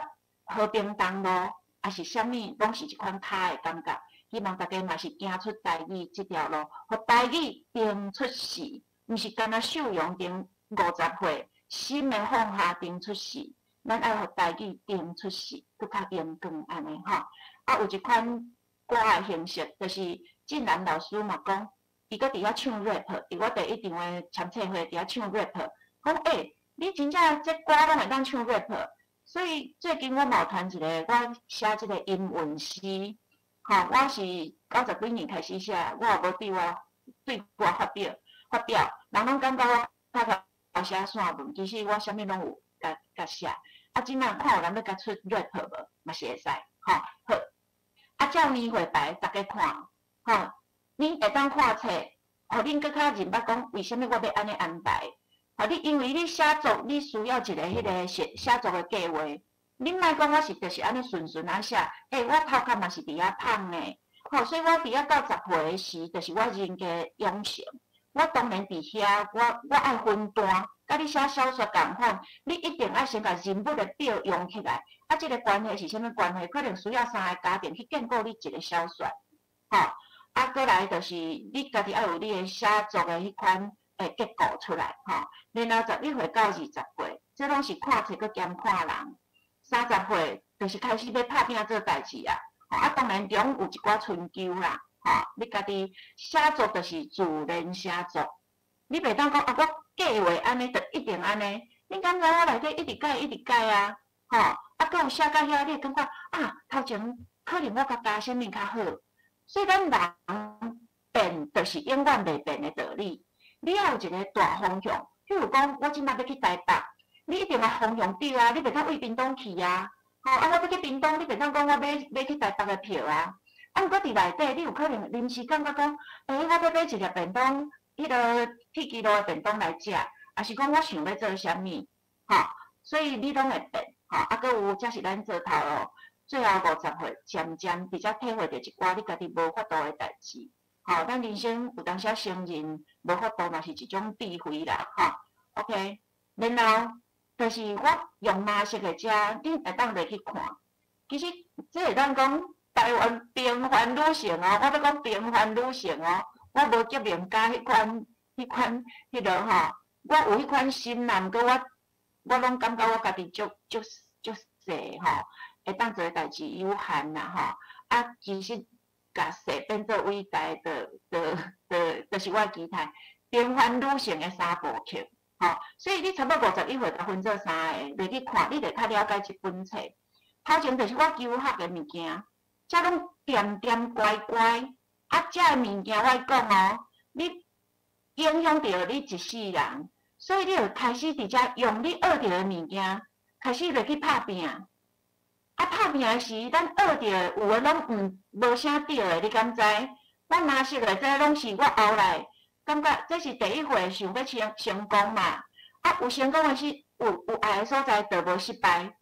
和平東路，抑是啥物，攏是一款跤的感覺。希望大家嘛是行出台語這條路，予台語定出世，毋是干焦受用頂50歲，心的放下定出世。咱愛予台語定出世，閣較勇敢按呢吼。啊，有一款歌的形式，就是俊南老師嘛講，伊閣佇遐唱 rap，佇我第一場的簽冊會佇遐唱 rap，講欸，你真正這歌攏會當唱 rap，所以最近我嘛有傳一個，我寫這個音韻詩，吼，我是90幾年開始寫，我也無對外發表，人攏感覺我較會寫散文，其實我啥物攏有共共寫。啊，這擺看有人欲共出 rap 無，嘛是會使，吼，好。啊，照年歲排，逐家看，吼，恁會當看冊，予恁閣較認捌講為啥物我欲按呢安排。吼，你因為你寫作，你需要一個彼個寫寫作的計劃。恁莫講我是就是按呢順順仔寫，欸，我頭殼嘛是佇遐芳的，吼，所以我佇遐到10歲時，就是我人格養成。我當然佇遐，我愛分段，佮你寫小說仝款，你一定愛先共人物的表用起來。啊，這個關係是啥物關係？可能需要三个家庭去建構你一個小說，吼。啊，閣來就是你家己愛有你的寫作的彼款的結構出來，吼。然後11歲到20歲，這攏是看冊閣兼看人。30歲就是開始欲拍拚做代誌啊。啊，當然中有一寡春秋啦，吼。你家己寫作就是自然寫作，你袂當講啊，我計劃按呢就一定按呢。你敢知我內底一直改，一直改啊，吼。啊，閣有寫到遐，你會感覺啊，頭前可能我共加啥物較好。所以咱人變，就是永遠袂變的道理。你愛有一個大方向，譬如講，我這擺欲去台北，你一定愛方向對啊，你袂當為屏東去啊。吼，啊，我欲去屏東，你袂當講我買買去台北的票啊。啊，毋過佇內底，你有可能臨時感覺講，欸，我欲買一粒便當，彼个鐵支路的便當來食，抑是講我想欲做啥物，吼，所以你攏會變，吼，啊，閣有這是咱做頭路，最後50歲，漸漸佇遮體會著一寡你家己無法度的代誌，吼，咱人生有當時承認無法度嘛是一種智慧啦，吼，OK，然後就是我用藍色的遮，恁會當入去看，其實這會當講台灣平凡女性哦，我欲講平凡女性哦，我無革命家彼款、彼款、彼落吼，我有彼款心啦，毋過我攏感覺我家己足足足細吼，會當做的代誌有限啦吼，啊，其實共細變做偉大的，就是我的期待。平凡女性的三部曲，吼，所以你差不多51歲共分做三个，入去看，你就較了解這本冊。頭前就是我求學的物件，這攏恬恬乖乖，啊，這个物件我講哦，你影響著你一世人，所以你就開始佇遮用你學著的物件，開始入去拍拚。啊，拍拚的時，咱學著的有的攏毋無啥對的，你敢知？我藍色的這攏是我後來感覺這是第一回想欲成成功嘛。啊，有成功的時，有愛的所在就無失敗。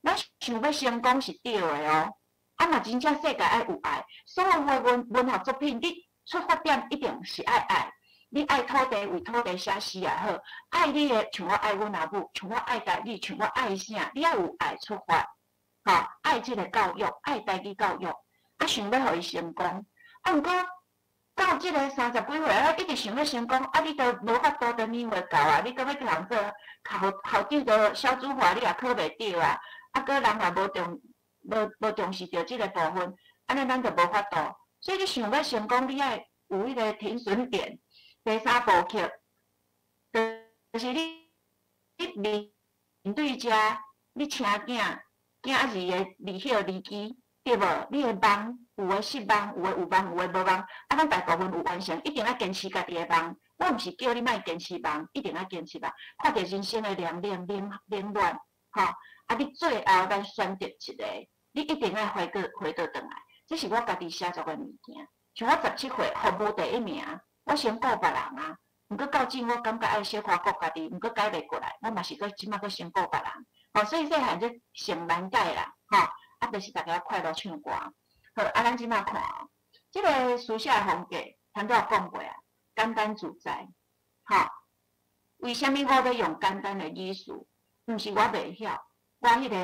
咱想欲成功是對的哦。啊，若真正世界愛有愛，所有的文學作品，你出發點一定是愛愛。你愛土地，為土地寫詩也好，愛你的像我愛阮阿母，像我愛台語，像我愛啥，你愛有愛出發，吼，愛這个教育，愛台語教育，啊，想欲予伊成功，啊，毋過到這个三十幾歲啊，一直想欲成功，啊，你都無法度等年歲到啊，你閣欲去通做校長都小主華，你也考袂著啊，啊，閣人也無重視著這个部分，按呢咱就無法度。所以你想欲成功，你愛有彼个停損點。第三步曲，就是你面對遮，你請囝，囝仔是會離歇離機，對無？你的夢有的失望，有的有夢，有的無夢。啊，咱大部分有完成，一定愛堅持家己的夢。我毋是叫你莫堅持夢，一定愛堅持夢。看著人生的涼冷冷冷暖，吼！啊，你最後咱選擇一个，你一定愛回倒轉來。這是我家己寫作的物件。像我17歲服務第一名。我先顧別人啊，毋過到今我感覺愛小可顧家己，毋過改袂過來，我嘛是閣這馬閣先顧別人。吼，所以細漢這上難改啦，吼，啊，就是大家快樂唱歌。好，啊，咱這馬看，這個書寫的風格，頭拄仔講過啊，簡單自在，吼。為啥物我欲用簡單的語詞？毋是我袂曉，我彼个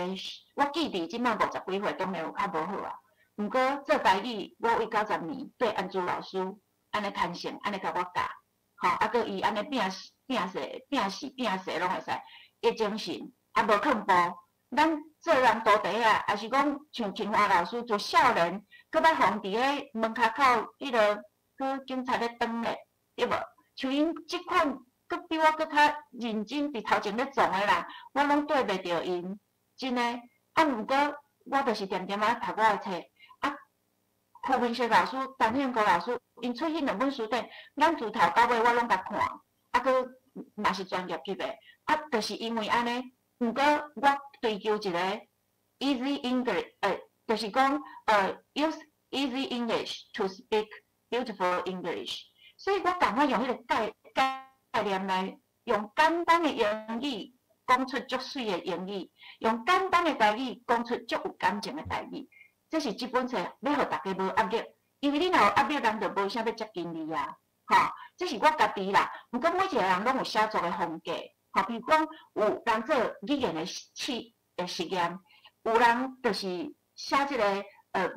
我記憶這馬五十幾歲，當然有較無好啊。毋過做台語，我為90年對安珠老師。按呢彈性，按呢共我教，吼，啊，閣伊按呢拼拼勢、拼勢、拼勢攏會使，伊精神啊無卻步。咱做人徒弟啊，抑是講像清華老師做少年，閣捌予佇咧門跤口彼个去警察咧擋咧，對無？像𪜶這款，閣比我閣較認真佇頭前咧創的人，我攏對袂著𪜶，真的。啊，毋過我就是恬恬仔讀我的冊。啊，柯文學老師、陳慶國老師，𪜶出彼兩本書典，咱自頭到尾我攏共看，啊，閣嘛是專業級的。啊，就是因為按呢，毋過我追求一個 easy English，就是講use easy English to speak beautiful English，所以我共款用彼個概念來用簡單的英語講出足媠的英語，用簡單的台語講出足有感情的台語。這是這本冊欲予大家無壓力，因為你若有壓力，人就無啥欲接近你啊，吼。這是我家己啦，毋過每一個人攏有寫作的風格，吼，比如講有人做語言的試的實驗，有人就是寫這个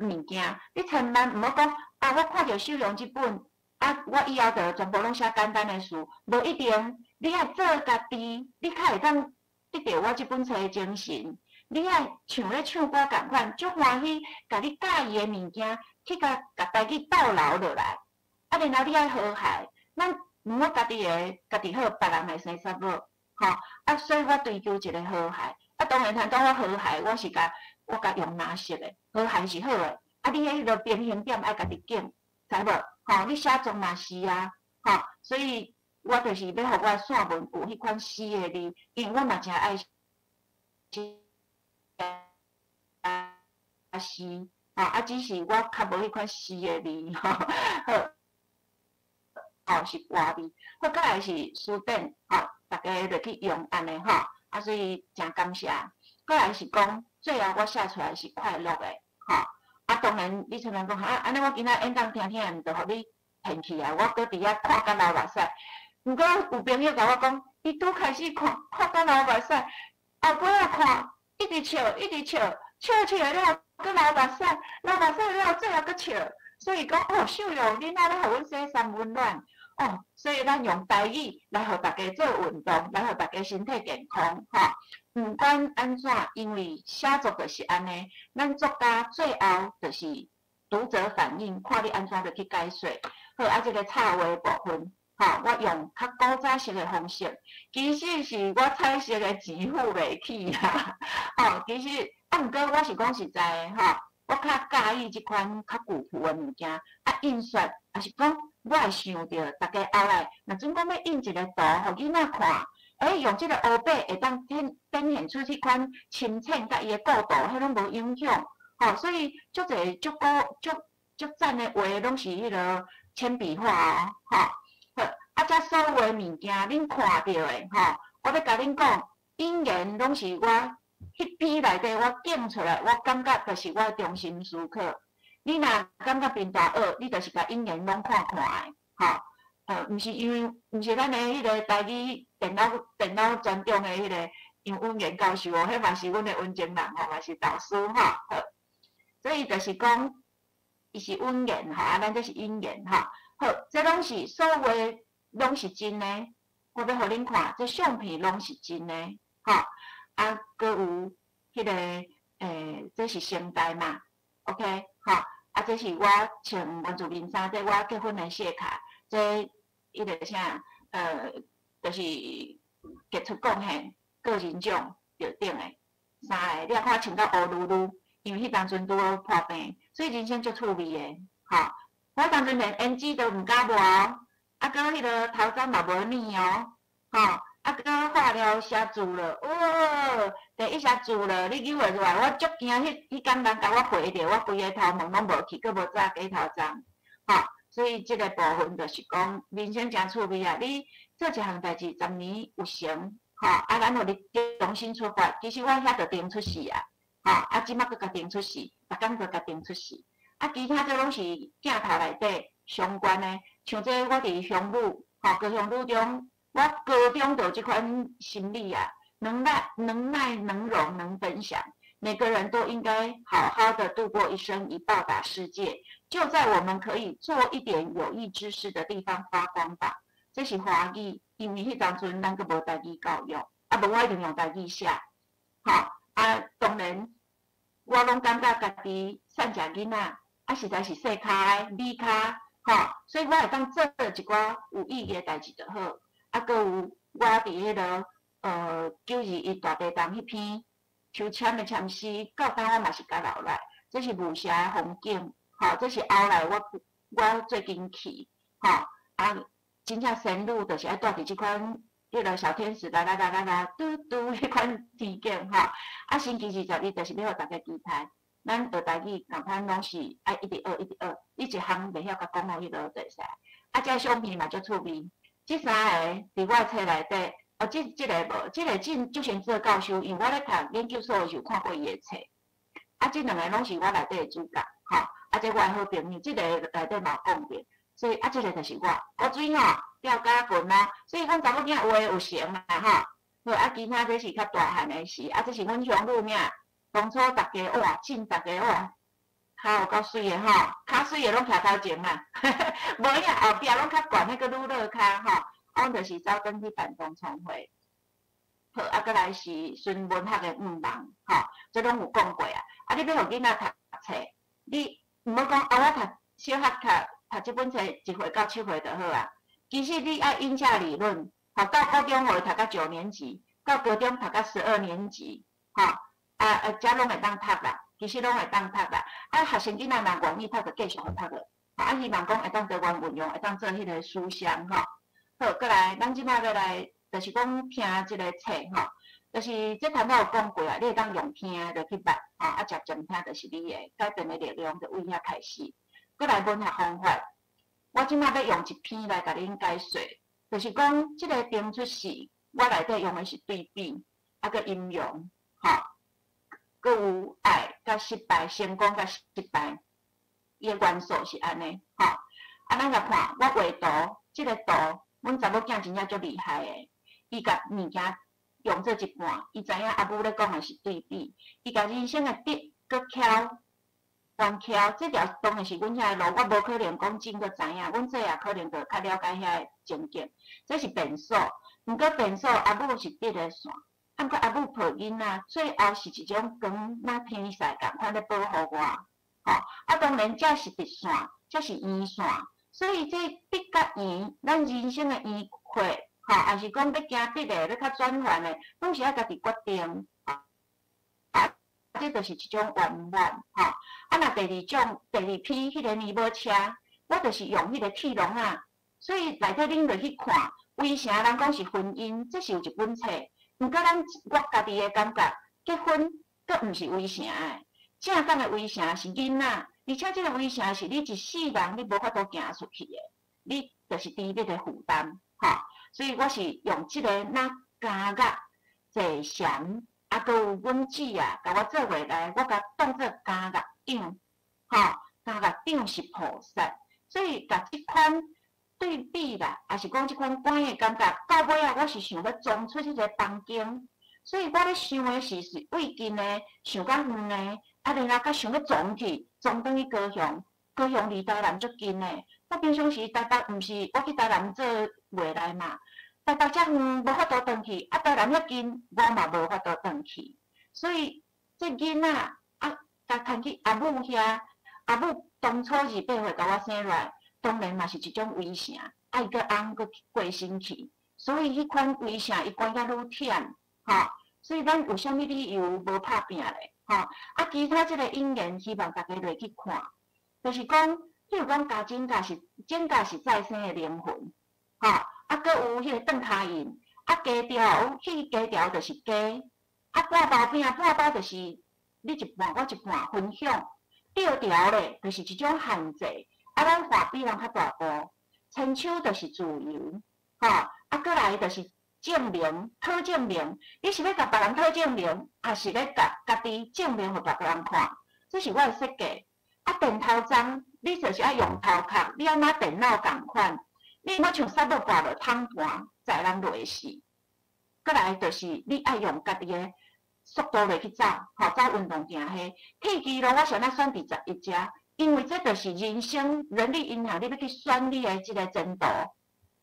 物件，你千萬毋好講啊！我看著秀容這本，啊，我以後就全部攏寫簡單的詞，無一定。你愛做家己，你較會當得著我這本冊的精神。你愛像咧唱歌仝款，足歡喜，共你佮意的物件，去共共台語逗留落來。啊，然後你愛和諧，咱毋好家己的家己好，別人會生捒某，吼。啊，所以我追求一个和諧。啊，當然，講我和諧，我是共我共用藍色的，和諧是好的。啊，你彼个平衡點愛家己揀，知無？吼，你寫作嘛是啊，吼，所以我就是欲予我的散文有彼款詩的味，因為我嘛誠愛寫詩，吼，啊，只是我較無彼款詩的味，吼，好，哦，是歌味。好，閣來是書典，吼，大家就去用按呢，吼，啊，所以誠感謝。閣來是講，最後我寫出來是快樂的，吼。啊，當然，你像人講，啊，按呢我今仔演講聽聽，毋就予你騙去啊！我閣佇遐看甲流目屎。毋過有朋友共我講，伊拄開始看，看甲流目屎，後尾仔看，一直笑，一直笑，笑笑了，閣流目屎，流目屎了，最後閣笑。所以講，哦，秀容，你哪咧予阮洗三溫暖？哦，所以咱用台語來予大家做運動，來予大家身體健康，吼。毋管按怎，因為寫作就是按呢，咱作家最後就是讀者反應，看你按怎欲去解說。好，啊，這个插畫部分，吼，我用較古早式的方式，其實是我彩色的錢付袂起啦，吼，其實啊，毋過我是講實在的，吼，我較佮意這款較古樸的物件，啊，印刷也是講我會想著，大家後來若準講欲印一个圖，予囡仔看，欸，用這个烏白會當展現出這款深淺佮伊的角度，彼攏無影響，吼，所以足濟足古足足讚的畫，攏是彼个鉛筆畫哦，吼，好，啊，這所有的物件，恁看著的，吼，我欲共恁講，語言攏是我彼篇內底我講出來，我感覺就是我的中心思考。你若感覺貧大學，你就是共引言攏看看的，吼。毋是因為，毋是咱的彼个台語電腦專長的彼个楊文賢教授哦，彼嘛是阮的溫情人吼，嘛是導師吼。好，所以就是講，伊是文言吼，啊，咱這是引言吼。好，這攏是所有攏是真的，我欲予恁看，這相片攏是真的，吼。啊，閣有彼个，這是聲帶嘛，OK，吼。啊，這是我穿原住民衫，這我結婚的謝卡，這彼个啥，就是傑出貢獻個人獎得頂的三个，你看穿到烏嚕嚕，因為彼當陣拄好破病，所以人生足趣味的，吼。我當陣連胭脂都毋敢抹哦，啊，閣彼个頭鬃嘛無染哦，吼，啊，閣化療寫字了，哦，第一寫字了，你扭會出來，我足驚，彼工人共我回著，我規个頭毛攏無去，閣無紮假頭鬃，吼。所以這個部分就是講，人生誠趣味啊！你做一項代誌，10年有成，吼，啊，咱予你重新出發。其實我遐就定出世啊，吼，啊，這擺閣共定出世，逐工閣共定出世。啊，其他這攏是鏡頭內底相關的，像這我佇鄉女，吼，高雄女中，我高中就有這款心理啊，能耐、能耐、能容、能分享，每個人都應該好好的度過一生，以報答世界。就在我們可以做一點有益知識的地方發光吧。這是華語，因為彼當陣咱閣無台語教育，啊，無我一定用台語寫。吼，啊，當然我攏感覺家己善食囡仔，啊，實在是細跤的米跤，吼，所以我會當做一寡有意義的代誌就好。啊，閣有我佇彼个921大地震彼篇抽籤的籤詩，到今我嘛是共留來，這是霧社的風景。吼，這是後來我最近去，吼，啊，真正仙女就是愛住佇這款彼个小天使啦啦啦啦啦嘟嘟彼款天境吼。啊，星期21就是欲予大家期待，咱學台語仝款攏是愛一直學一直學，你一項袂曉共講到彼落就會使。啊，這相片嘛足趣味，這三个佇我冊內底，哦，這個無，這個進周賢志教授，因為我咧讀研究所的時候看過伊的冊。啊，這兩个攏是我內底的主角，吼。啊，這我的好朋友，這个內底嘛有講著，所以啊，這個就是我，古錐吼，吊甲裙啊，所以阮查某囝有的有成啦，吼。好，啊，其他這是較大漢的時，啊，這是阮鄉女命，當初逐家哇，進逐家哇，跤有夠媠的吼，較媠的攏徛頭前啦，無影後壁攏較懸，彼個女樂跤吼，啊，阮就是走轉去辦同窗會。好，啊，閣來是孫文學的願望，吼，這攏有講過啊。啊，你欲予囡仔讀冊，你毋好講啊，我讀小學讀讀這本冊1歲到7歲就好啊。其實你愛因下理論，吼，到高中予伊讀到9年級，到高中讀到12年級，吼，啊啊，遮攏會當讀啦，其實攏會當讀啦。啊，學生囡仔若願意讀，就繼續予讀落。啊，希望講會當多元運用，會當做彼個書香，吼。好，閣來，咱這擺欲來，就是講聽這个冊吼，就是這頭仔有講過啊，你會當用聽的去捌，吼，啊，食針聽就是你的改變的力量，就為遐開始。閣來文學方法，我這擺欲用一篇來共恁解說，就是講這个定出是，我內底用的是對比，啊，閣陰陽，吼，閣有愛佮失敗，成功佮失敗，伊的元素是按呢，吼。啊，咱來看我畫圖，這个圖，阮查某囝真正足厲害的。伊共物件用做一半，伊知影阿母咧講的是對比，伊共人生的直閣曲，彎曲，這條當然是阮遐的路，我無可能講真閣知影，阮姊仔可能就較了解遐個情景。這是變數，毋過變數阿母是直的線，啊毋過阿母抱囡仔，最後是一種光，若天使仝款咧保護我，吼。啊，當然這是直線，這是圓線，所以這直佮圓，咱人生的圓會。吼，抑是講欲行直的，欲較轉彎的，攏是愛家己決定。啊，這就是一種圓滿，吼。啊，若第二種，第二篇彼个尼寶車，我就是用彼个鐵籠仔，所以內底恁落去看，圍城人講是婚姻，這是有一本冊。毋過咱我家己的感覺，結婚閣毋是圍城的，正港的圍城是囡仔，而且這个圍城是你一世人你無法度行出去的，你就是甜蜜的負擔，吼。所以我是用這个那加甲坐禪，啊，閣有阮姊啊，共我做伙來，我共當做家樂長，吼，家樂長是菩薩，所以共這款對比啦，抑是講這款關的感覺，到尾仔我是想欲衝出這個房間，所以我咧想的是是為近的，想較遠的，啊，然後閣想欲衝去，衝轉去高雄，高雄離台南足近的。我平常時台北毋是我去台南做月內嘛，台北遮遠無法度轉去，啊台南遐近，我嘛無法度轉去。所以這囡仔啊，共牽去阿母遐，阿母當初28歲共我生落來，當然嘛是一種圍城，啊伊閣翁閣過身去，所以彼款圍城伊關甲愈忝，吼。所以咱有啥物理由無拍拚咧？吼！啊，其他這個引言希望大家落去看，就是講，譬如講加種甲是種甲是再生的靈魂，吼！啊，閣有彼個轉跤印，啊，雞條去雞條就是雞，啊，半包餅半包就是你一半我一半分享，吊條咧就是一種限制，啊，咱看比人較大步，千秋就是自由，吼！啊，閣來就是證明，討證明，你是欲共別人討證明，抑是欲共家己證明予別人看？這是我的設計。啊，電頭鬃，你就是愛用頭殼，你按怎電腦仝款？你毋好像沙帽跋落桶盤，載人落死。閣來就是你愛用家己的速度落去走，吼，走運動行彼。鐵支路我是按怎選佇11遮？因為這就是人生人力銀行，你欲去選你的這個前途。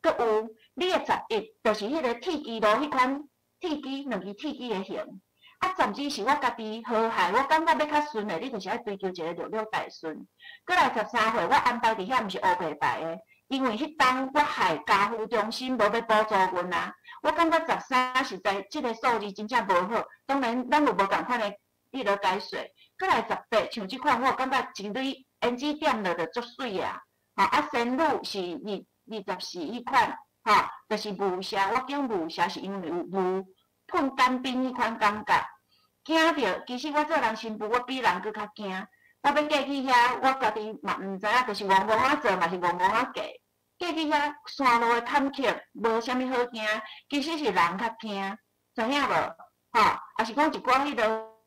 閣有你的11，就是彼個鐵支路彼款鐵支，兩支鐵支的形。啊，12是我家己和諧，我感覺欲較順的，你就是愛追求一個六六大順。閣來13歲，我安排佇遐毋是烏白白的，因為彼當我害家扶中心無欲補助阮啊。我感覺13實在這個數字真正無好，當然咱有無仝款的彼落解說。閣來18，像這款我感覺一蕊胭脂點落就足媠啊。吼，啊，仙女是24彼款，吼，就是霧社，我揀霧社是因為有霧噴乾冰彼款感覺。驚著，其實我做人新婦，我比人閣較驚。我欲過去遐，我家己嘛毋知影，就是戇戇仔做，嘛是戇戇仔嫁。過去遐山路的坎坷，無啥物好驚，其實是人較驚，知影無？吼，抑是講一寡彼落，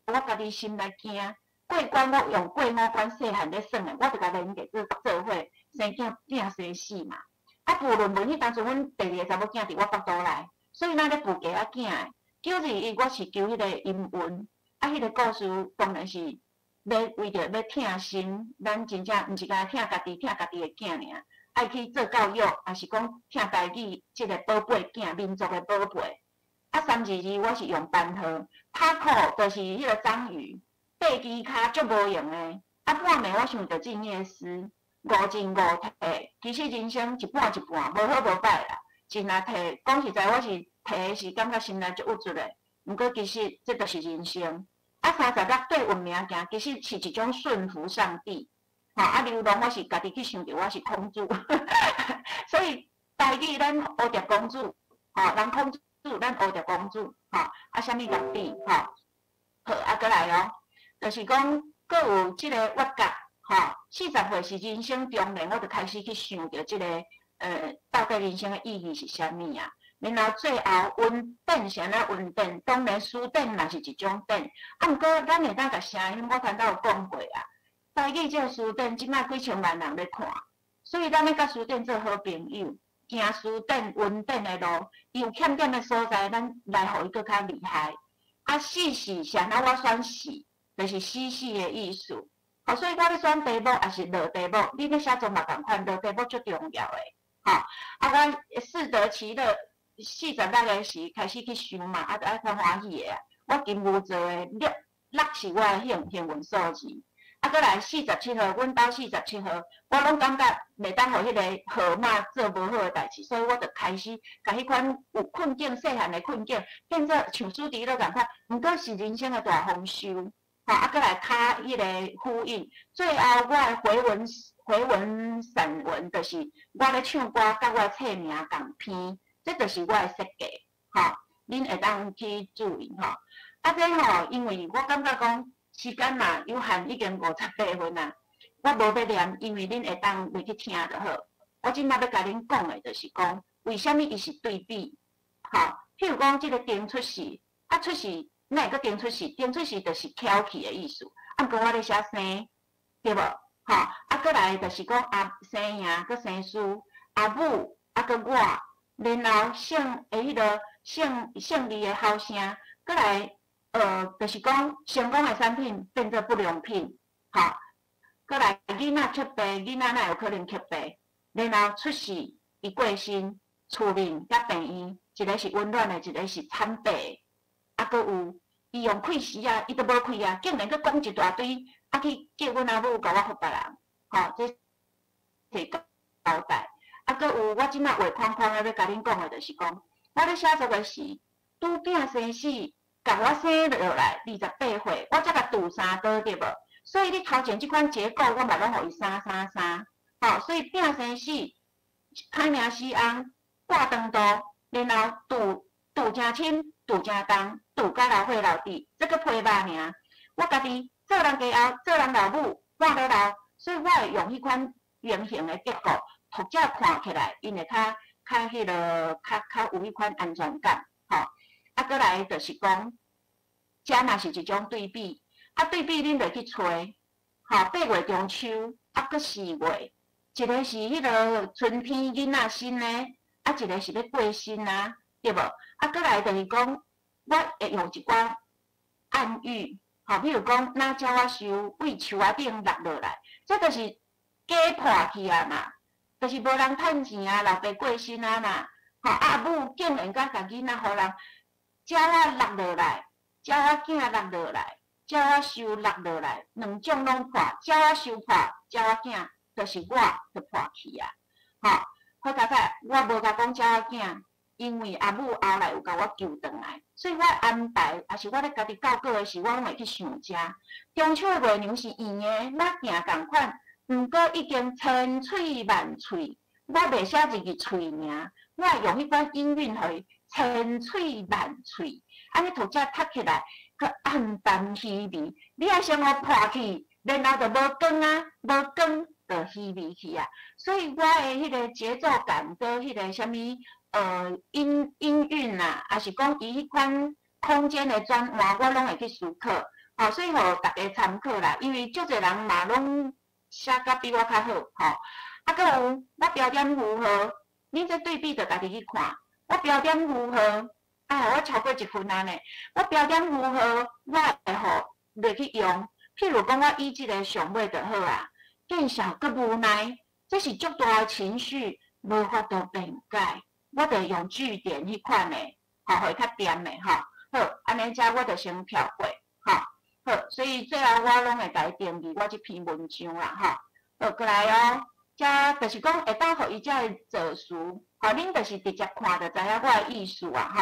我家己心內驚。過關我用過五關細漢咧算的，我就共連結做做伙，生囝囝生死嘛。啊，無論文彼當陣，阮第二個查某囝佇我腹肚內，所以咱咧哺雞仔囝的。921我是求彼個音韻，啊，彼個故事當然是欲為著欲疼心，咱真正毋是干焦疼家己，疼家己的囝爾，愛去做教育，抑是講疼家己這個寶貝囝，民族的寶貝。啊，322我是用番號，塔可就是彼個章魚，八支跤足無用的。啊，半暝我想著進夜思，五進五退，其實人生一半一半，無好無歹啦。真啊退，講實在，我是退的是感覺心內足鬱卒的。毋過其實這就是人生。啊，36對運命行，其實是一種順服上帝。吼，啊，流浪我是家己去想著我是公主，所以台語咱蝴蝶公主，吼，人公主咱蝴蝶公主，吼，啊，啥物樂比，吼，好，啊，閣來哦，就是講，閣有這個越角，吼，40歲是人生中年，我就開始去想著這個，到底人生的意義是啥物啊？然後最後，穩定是按怎穩定？當然，書典嘛是一種典，啊，毋過咱會當共聲音，我頭拄有講過啊。台語這個辭典，這擺幾千萬人咧看，所以咱欲佮辭典做好朋友，行辭典、穩定的路，伊有欠點的所在，咱來予伊閣較厲害。啊，四四是按怎我選四，就是死死的意思。好，所以我欲選題目，抑是落題目，你欲寫作嘛仝款，落題目足重要的。吼，啊，我自得其樂，46個時開始去想嘛，啊，就愛較歡喜的啊。我金牛座的六六是我的幸運數字。啊，閣來47號，阮兜四十七號，我攏感覺袂當予彼個號碼做無好的代誌，所以我就開始共彼款有困境、細漢的困境，變做像史迪樂仝款，毋過是人生的大豐收。吼，啊，閣來卡彼個呼應，最後我的回文散文，就是我咧唱歌，佮我的冊名仝篇，這就是我的設計，吼，恁會當去注意吼。啊，這吼，因為我感覺講時間嘛有限，已經58分啊，我無欲念，因為恁會當入去聽就好。我這擺欲共恁講的，就是講為啥物伊是對比，吼，譬如講這個燈出世，啊出世，哪會閣定出世？定出世就是翘起的意思。啊，毋過我咧寫生，對無？吼，啊，閣來就是講阿生贏，閣生輸，阿母，啊，閣我，然後勝的彼個勝勝利的吼聲，閣來，就是講成功的產品變做不良品，吼，閣來囡仔乞爸，囡仔哪有可能乞爸？然後出世，伊過身，厝面佮病院，一个是溫暖的，一個是慘白的，啊，閣有伊用氣死啊，伊都無氣啊，竟然閣講一大堆，啊去叫阮阿母共我予別人，吼，這是交代。啊，閣有我這擺畫框框的欲共恁講的，就是講，我咧寫作的時，拄囝生死，共我生落來28歲，我才共拄三刀對無？所以你頭前這款結構，我嘛攏予伊三三三，吼，所以囝生死，歹命死翁，掛長途，然後拄拄誠深，拄誠重，拄甲流血流滴，這閣批肉爾。我家己做人家後，做人老母，我咧老，所以我會用彼款圓形的結構，讀者看起來，𪜶會較較彼个較較有彼款安全感，吼。啊，閣來就是講，這若是一種對比，啊，對比恁就去揣，吼，8月中秋，啊，閣4月，一个是彼个春天囡仔新的，啊，一个是欲過身啊，對無？啊，閣來就是講，我會用一寡暗喻，吼，比如講，若鳥仔樹為樹仔頂落落來，這就是假破去啊嘛，就是無人趁錢啊，老爸過身啊嘛，吼，阿母竟然敢共囡仔予人，鳥仔落落來，鳥仔囝落落來，鳥仔樹落落來，兩種攏破，鳥仔樹破，鳥仔囝就是我就破去啊，吼，好佳哉，我無共講鳥仔囝，因為阿母後來有共我救轉來，所以我安排，抑是我咧家己教過的時，我攏會去想這。中秋的月娘是圓的，若行仝款，毋過已經千喙萬喙，我袂寫入去喙爾，我會用彼款音韻予伊千喙萬喙，按呢讀者讀起來閣暗淡虛微。你愛先予破去，然後就無光啊，無光就虛微去啊。所以我的彼個節奏感，閣彼個啥物音音韻啊，抑是講伊彼款空間的轉換，我攏會去思考。吼，所以予大家參考啦，因為足濟人嘛攏寫甲比我較好，吼。啊，閣有我標點符號，恁這對比著家己去看。我標點符號，啊，我超過一分啊呢。我標點符號，我會予落去用。譬如講，我以這个上尾就好啊。見笑閣無奈，這是足大的情緒，無法度辯解。我就用句點彼款的，吼，予伊較恬的，吼。好，按呢遮我就先跳過，吼。好，所以最後我攏會共伊定義我這篇文章啦，吼。好，過來哦，遮就是講會當予伊遮个造詞，吼，恁就是直接看就知影我的意思啊，吼。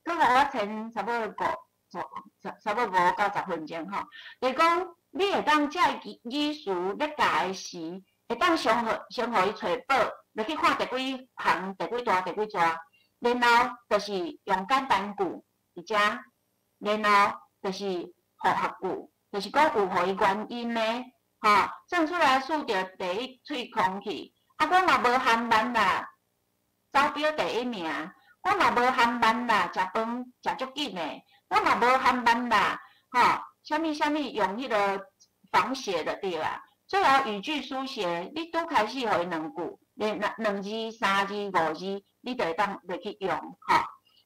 閣予我前差不多五，差不多5到10分鐘吼。就是講你會當遮個語詞咧教的時，會當先予先予伊揣寶，入去看第幾行、第幾段、第幾段，然後就是用簡單句佇遮，然後就是複合句，就是講有予伊原因的，吼，算出來輸著第一喙空氣，啊，我嘛無含慢啦，走標第一名，我嘛無含慢啦，食飯食足緊的，我嘛無含慢啦，吼，啥物啥物用彼个仿寫的對啊。最後語句書寫，你拄開始予伊兩句，兩兩字、三字、五字，你就會當落去用，吼。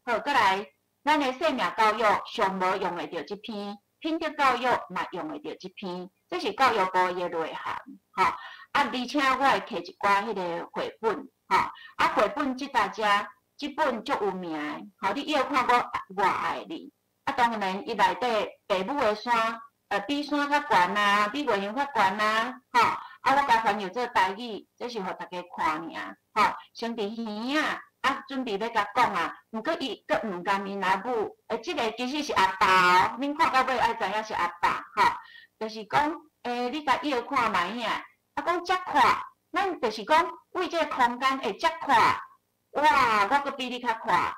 好，閣來，咱的生命教育上無用會著這篇，品德教育嘛用會著這篇，這是教育部的內涵，吼。啊，而且我會摕一寡彼個繪本，吼。啊，繪本這大家這本足有名的，吼，你臆看我偌愛你。啊，當然伊內底爸母的山。比山較懸啊，比月娘較懸啊，吼！啊，我共翻譯做台語，這是予大家看爾，吼。先佇耳仔，啊，準備欲共講啊，毋過伊閣毋甘𪜶阿母，欸，這个其實是阿爸哦，恁看到尾愛知影是阿爸，吼。就是講，欸，你共臆看覓仔，啊，講遮闊，咱就是講為這个空間會遮闊，哇，我閣比你較闊，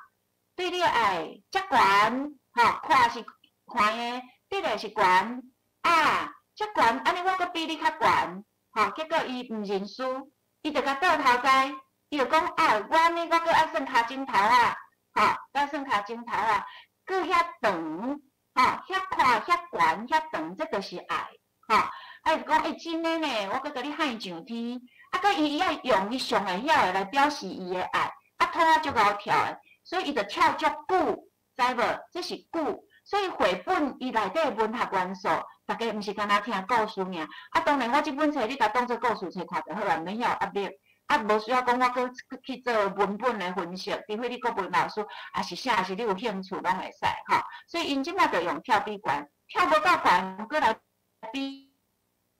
對你的愛遮懸，吼，闊是寬的。這个是懸啊，遮懸，按呢我閣比你較懸，吼，結果伊毋認輸，伊就共倒頭栽，伊就講啊，我按呢我閣愛算跤指頭仔，吼，愛算跤指頭仔，閣遐長，吼，遐闊、遐懸、遐長，這就是愛，吼。啊，伊就講，欸，真的呢，我閣共你喊上天，啊，閣伊伊愛用伊上會曉的來表示伊的愛，啊，兔仔足𠢕跳的，所以伊就跳足久，知無？這是久，所以繪本伊內底文學元素，大家毋是干焦聽故事爾。啊，當然我這本冊你共當做故事冊看就好啊，毋免遐有壓力。啊，無需要講我閣去做文本的分析，除非你國文老師，抑是啥，抑是你有興趣攏會使吼。所以𪜶這擺就用跳比懸，跳無夠懸，閣來比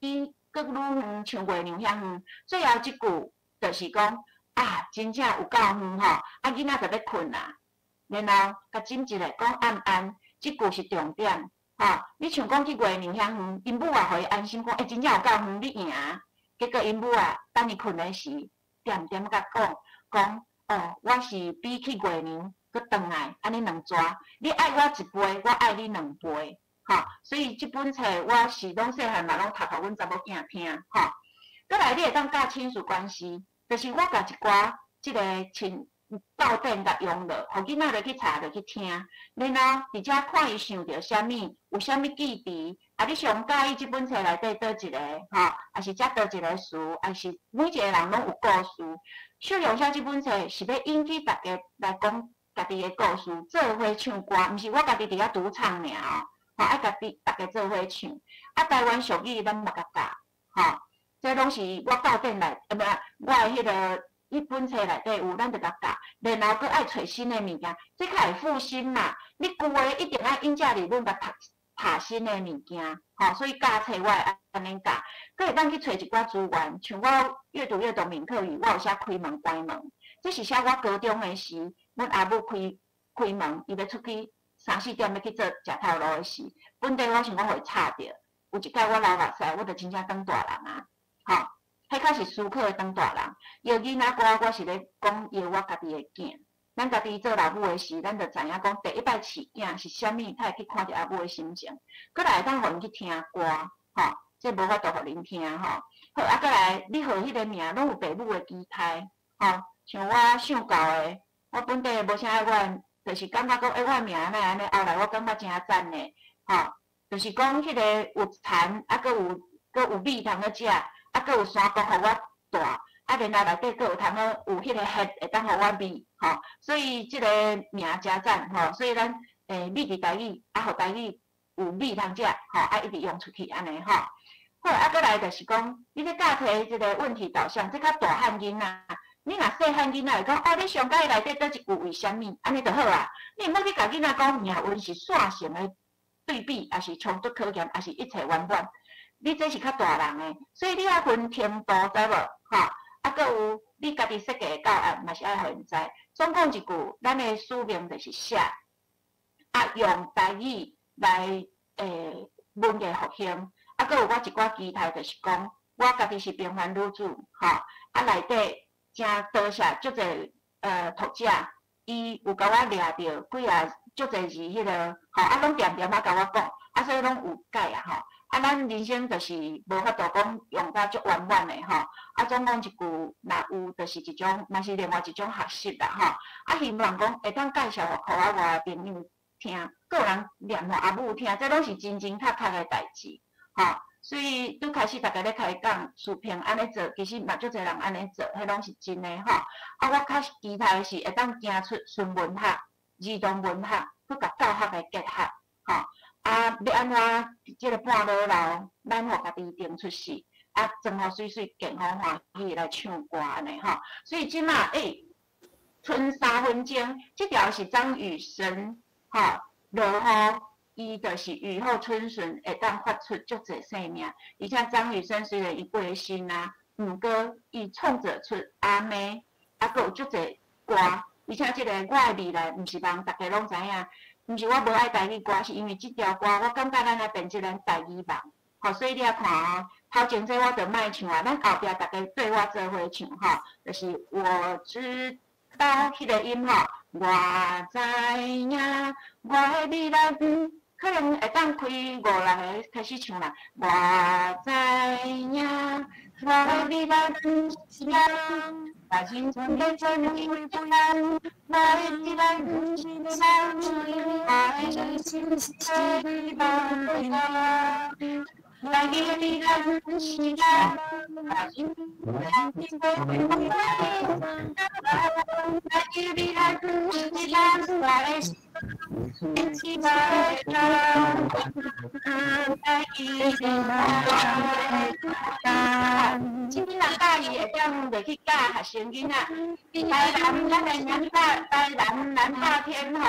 閣愈遠，像月娘遐遠。最後一句就是講啊，真正有夠遠吼，啊，囡仔就欲睏啊。然後共斟一下，講按按，這句是重點，吼。你像講去月娘遐遠，𪜶母也予伊安心講，欸，真正有夠遠，你贏。結果𪜶母啊，等伊睏的時，恬恬共講，講哦，我是比去月娘閣轉來，按呢兩逝。你愛我一倍，我愛你兩倍，吼。所以這本冊我是攏細漢嘛攏讀予阮查某囝聽，吼。閣來你會當教親屬關係，就是我共一寡這个親教典共用落，予囡仔入去查入去聽，然後佇遮看伊想著啥物，有啥物記憶。啊，你上佮意這本冊內底佗一个，吼，抑是遮佗一个詞，抑是每一个人攏有故事。秀容寫這本冊是欲引起大家來講家己的故事，做伙唱歌，毋是我家己佇遐獨唱爾哦，吼，愛家己大家做伙唱。啊，台灣俗語咱嘛共教，吼，這攏是我教典內，啊，無，我的彼个彼本冊內底有，咱就共教。然後閣愛揣新的物件，這較會復興嘛。你舊的一定愛引這理論共讀。讀新的物件，吼，所以教冊我會按呢教，閣會當去揣一寡資源，像我越讀越懂閩客語，我有寫開門關門，這是寫我高中的時，阮阿母開開門，伊欲出去三四點欲去做食頭路的時，本底我想講予伊吵著，有一擺我流目屎，我就真正當大人啊，吼，彼較是思考的當大人。伊的囡仔歌，我是咧講伊我家己的囝。咱家己做老母的時，咱就知影講第一擺飼囝是啥物，才會去看著阿母的心情。閣來會當予𪜶去聽歌，吼，這無法度予恁聽吼。好，啊，閣來，你號彼個名，攏有爸母的期待，吼。像我姓高的，我本底無啥愛我，就是感覺講，欸，我的名哪會按呢？後來我感覺誠讚的，吼，就是講彼個有田，啊，閣有米通好食，啊，閣有山谷予我蹛。啊，然後內底閣有通好有彼個葉會當予我味，吼，所以這個名誠讚，吼，所以咱米佇台語，啊，予台語有米通食，吼，啊，一直用出去按呢，吼。好，啊，閣來就是講，你咧教提這個問題導向，這較大漢囡仔，你若細漢囡仔會講，哦，你上佮意內底佗一句為啥物，按呢就好啊。你毋好去共囡仔講命運是線性的對比，抑是衝突考驗，抑是一切圓滿。你這是較大人的，所以你愛分程度，知無？吼。啊，閣有你家己設計的教案，嘛是愛予𪜶知。總共一句，咱的使命就是寫，啊，用台語來文藝復興。啊，閣有我一寡期待，就是講，我家己是平凡女子，吼，啊，內底誠多謝足濟讀者，伊有共我掠著幾仔足濟字，彼个，吼，啊，攏恬恬仔共我講，啊，所以攏有改啊，吼。啊，咱人生就是無法度講用甲足圓滿的吼。啊，總講一句，若有就是一種，嘛是另外一種學習啦吼。啊，希望講會當介紹予予我的朋友聽，閣有人念予阿母聽，這攏是真真確確的代誌，吼。所以拄開始逐家咧開講，視頻按呢做，其實嘛足濟人按呢做，彼攏是真的吼。啊，我較期待的是會當行出純文學、兒童文學，閣共教學的結合，吼。啊，欲按怎這个半老老，咱予家己定出世，啊，裝予媠媠健康歡喜來唱歌按呢吼。所以這馬欸，賰3分鐘，這條是張雨生吼，落雨，伊就是雨後春筍會當發出足濟生命。而且張雨生雖然伊過身啊，毋過伊創造出阿妹，啊，閣有足濟歌。而且這個我的未來毋是夢，逐家攏知影。毋是我無愛台語歌，是因為這條歌我感覺咱來變做咱台語夢，吼，所以你仔看哦，頭前這我就莫唱啊，咱後壁逐家對我做伙唱吼，就是我知道彼個音吼，我知影我的未來毋可能會當開五六个開始唱啦。我知影，來你來是人，把青春變成你不難，來你來是人，來是你來。來你來是人，把青春變成你不難，來你來是人，來。是來來來。今天若佮意會當入去教學生囡仔。台南咱的南大台南南霸天吼，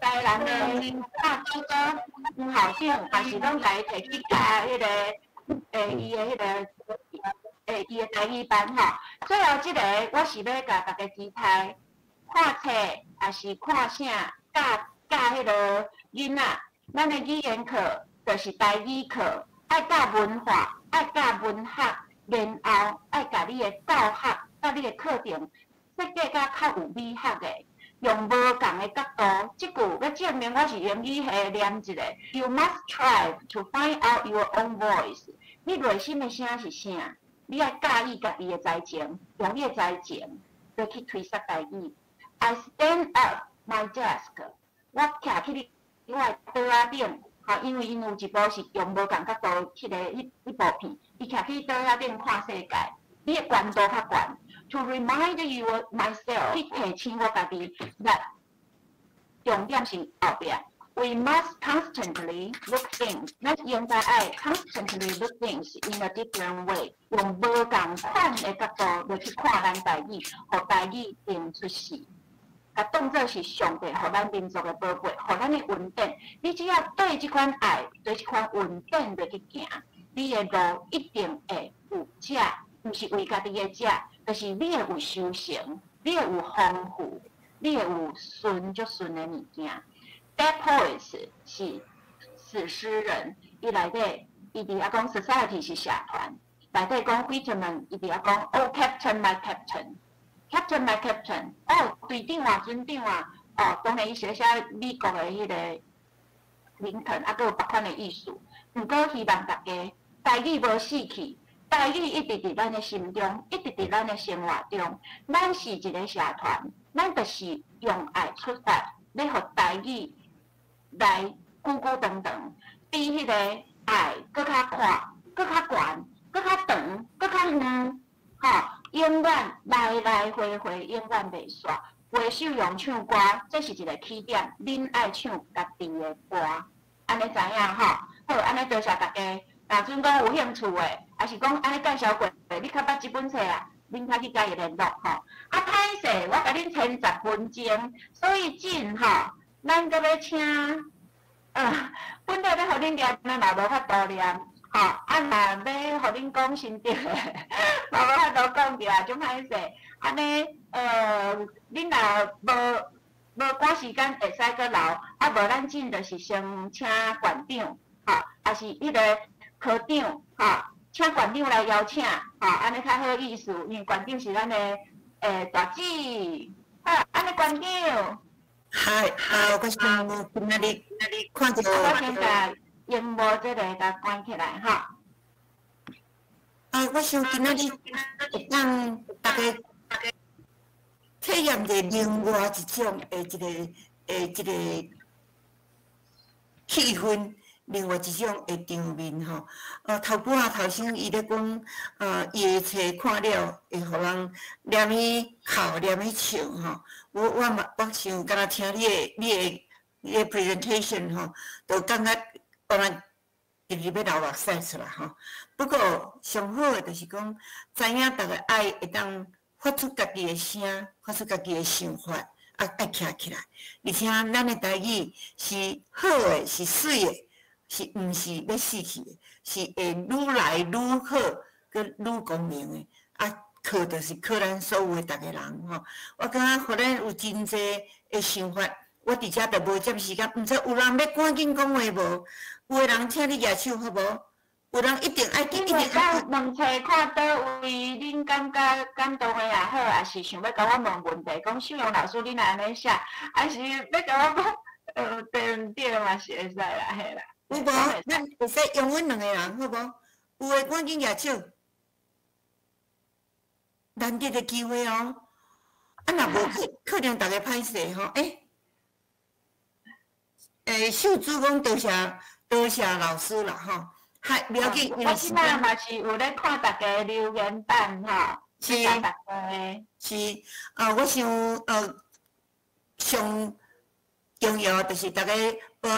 台南的大哥哥黃校長，嘛是攏共伊提去教彼个，伊的台語班吼。最後這個我是欲共大家期待，看冊抑是看啥教教彼个囡仔，咱的語言課就是台語課，愛教文化，愛教文學，然後愛共你的教學，佮你的課程設計甲較有美學的，用無仝的角度，這句欲證明我是英語系念一下。You must try to find out your own voice。你內心的聲是啥？你愛佮意家己的才情，用你的才情來去推捒台語。I stand up my desk。我徛起我的桌仔頂，吼，因為𪜶有一部是用無仝角度，彼部片，伊徛起桌仔頂看世界，你的懸度較懸。To remind you myself，去提醒我家己，that 重點是後壁。We must constantly look things，咱應該愛 constantly look things in a different way，用無仝款的角度來去看咱台語，予台語定出世。共當做是上帝予咱民族的寶貝，予咱的恩典。你只要對這款愛，對這款恩典來去行，你的路一定會有食，毋是為家己的食，就是你會有修成，你會有豐富，你會有順足順的物件。Dead Poets 是死詩人，伊內底伊佇遐講 society 是社團，內底講 Whitman 伊佇遐講 Oh Captain my Captain，Captain my Captain，哦，隊長啊，船長啊，哦，當然伊是咧寫美國的彼個林肯，啊，閣有別款的意思。毋過希望大家台語無死去，台語一直佇咱的心中，一直佇咱的生活中。咱是一個社團，咱就是用愛出發，欲予台語來久久長長，比彼個愛閣較闊、閣較懸、閣較長、閣較遠，吼，永遠來來回回，永遠袂煞。歌手用唱歌，這是一個起點，恁愛唱家己的歌，按呢知影吼？好，按呢多謝大家。若準講有興趣的，抑是講按呢介紹過，你較捌這本冊啊？恁較去共伊聯絡吼。啊，歹勢，我共恁延10分鐘，所以真吼，咱閣欲請，本來欲予恁念，咱嘛無法度念，吼。啊，若欲予恁講心得的，嘛無法度講著啊，足歹勢。按呢，恁若無趕時間，會使閣留，啊，無咱真就是先請館長，吼，抑是彼個科長，吼，請館長來邀請，吼，按呢較好意思，因為館長是咱的大姊，好，按呢館長。嗨，啊，我想今仔日看著。我先共螢幕這个共關起來，哈。啊，我想今仔日會當大家體驗著另外一種的一個氣氛，另外一種的場面吼。頭拄仔頭先伊咧講，伊的冊看了會予人連去哭，連去笑吼。我嘛，我想敢若聽你的 presentation 吼，就感覺予人直直欲流目屎出來吼。不過上好的就是講，知影逐个愛會當發出家己的聲，發出家己的想法，啊，愛徛起來。而且咱的台語是好的，是媠的，是毋是欲死去的？是會愈來愈好，閣愈光明的。啊，靠就是靠咱所有的逐个人吼。我感覺予咱有真濟的想法，我佇遮就無佔時間，毋知有人欲趕緊講話無？有的人請你舉手好無？有人一定愛一定愛問冊看佗位，恁感覺感動的也好，抑是想欲共我問問題，講秀榮老師，你若按呢寫，抑是欲共我講，對毋對嘛是會使啦，嘿啦。有無？咱會使用阮兩個人好無？有的趕緊舉手，難得的機會哦。啊，若無可能逐家歹勢吼。欸，欸，秀珠講多謝多謝老師啦吼，還不要緊，我這擺嘛是有咧看大家留言板吼。是是，啊，我想上重要就是逐家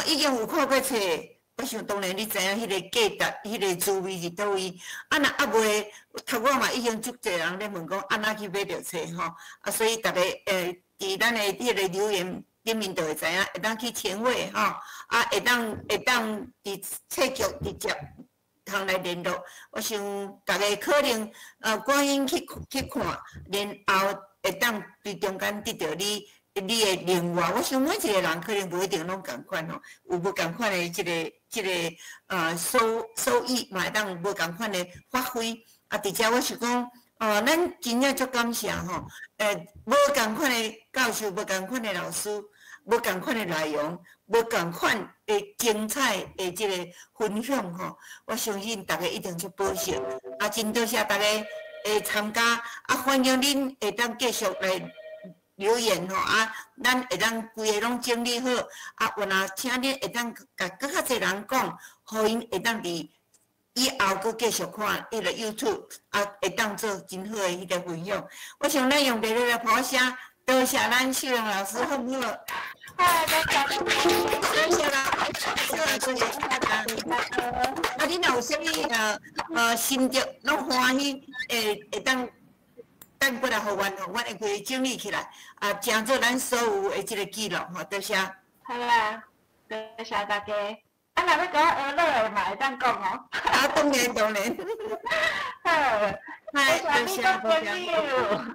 已經有看過冊，我想當然你知影彼个價值、彼个滋味佇佗位。啊，若猶未，頭我嘛已經足濟人咧問講按怎去買著冊吼。啊，所以逐家佇咱的彼个留言頂面就會知影，會當去簽位吼，啊，會當佇冊局直接通來聯絡。我想逐家可能趕緊去看，然後會當佇中間得著你的另外，我想每一個人可能無一定攏仝款吼，有無仝款的這個收益嘛會當有無仝款的發揮。啊，佇遮我是講，咱真正足感謝吼，無仝款的教授，無仝款的老師，無仝款的內容，無仝款的精彩的這個分享吼，我相信逐家一定足寶惜。啊，真多謝逐家的參加，啊，歡迎恁會當繼續來留言吼，啊，咱會當規个攏整理好，啊，有若請恁會當共閣較濟人講，予𪜶會當佇以後閣繼續看彼個 YouTube，啊，會當做真好的彼個分享。我想咱用熱烈的拍聲，多謝咱秀容老師，好毋好？好，多謝多謝啦，多謝大家。啊，你若有啥物心得，攏歡喜會當等過來予阮吼，阮會規整理起來，啊，成做咱所有的這個記錄吼，多謝。好啦，多謝大家。啊，若欲共我學樂的嘛會當講哦。啊，當然當然。好，多謝美國朋友。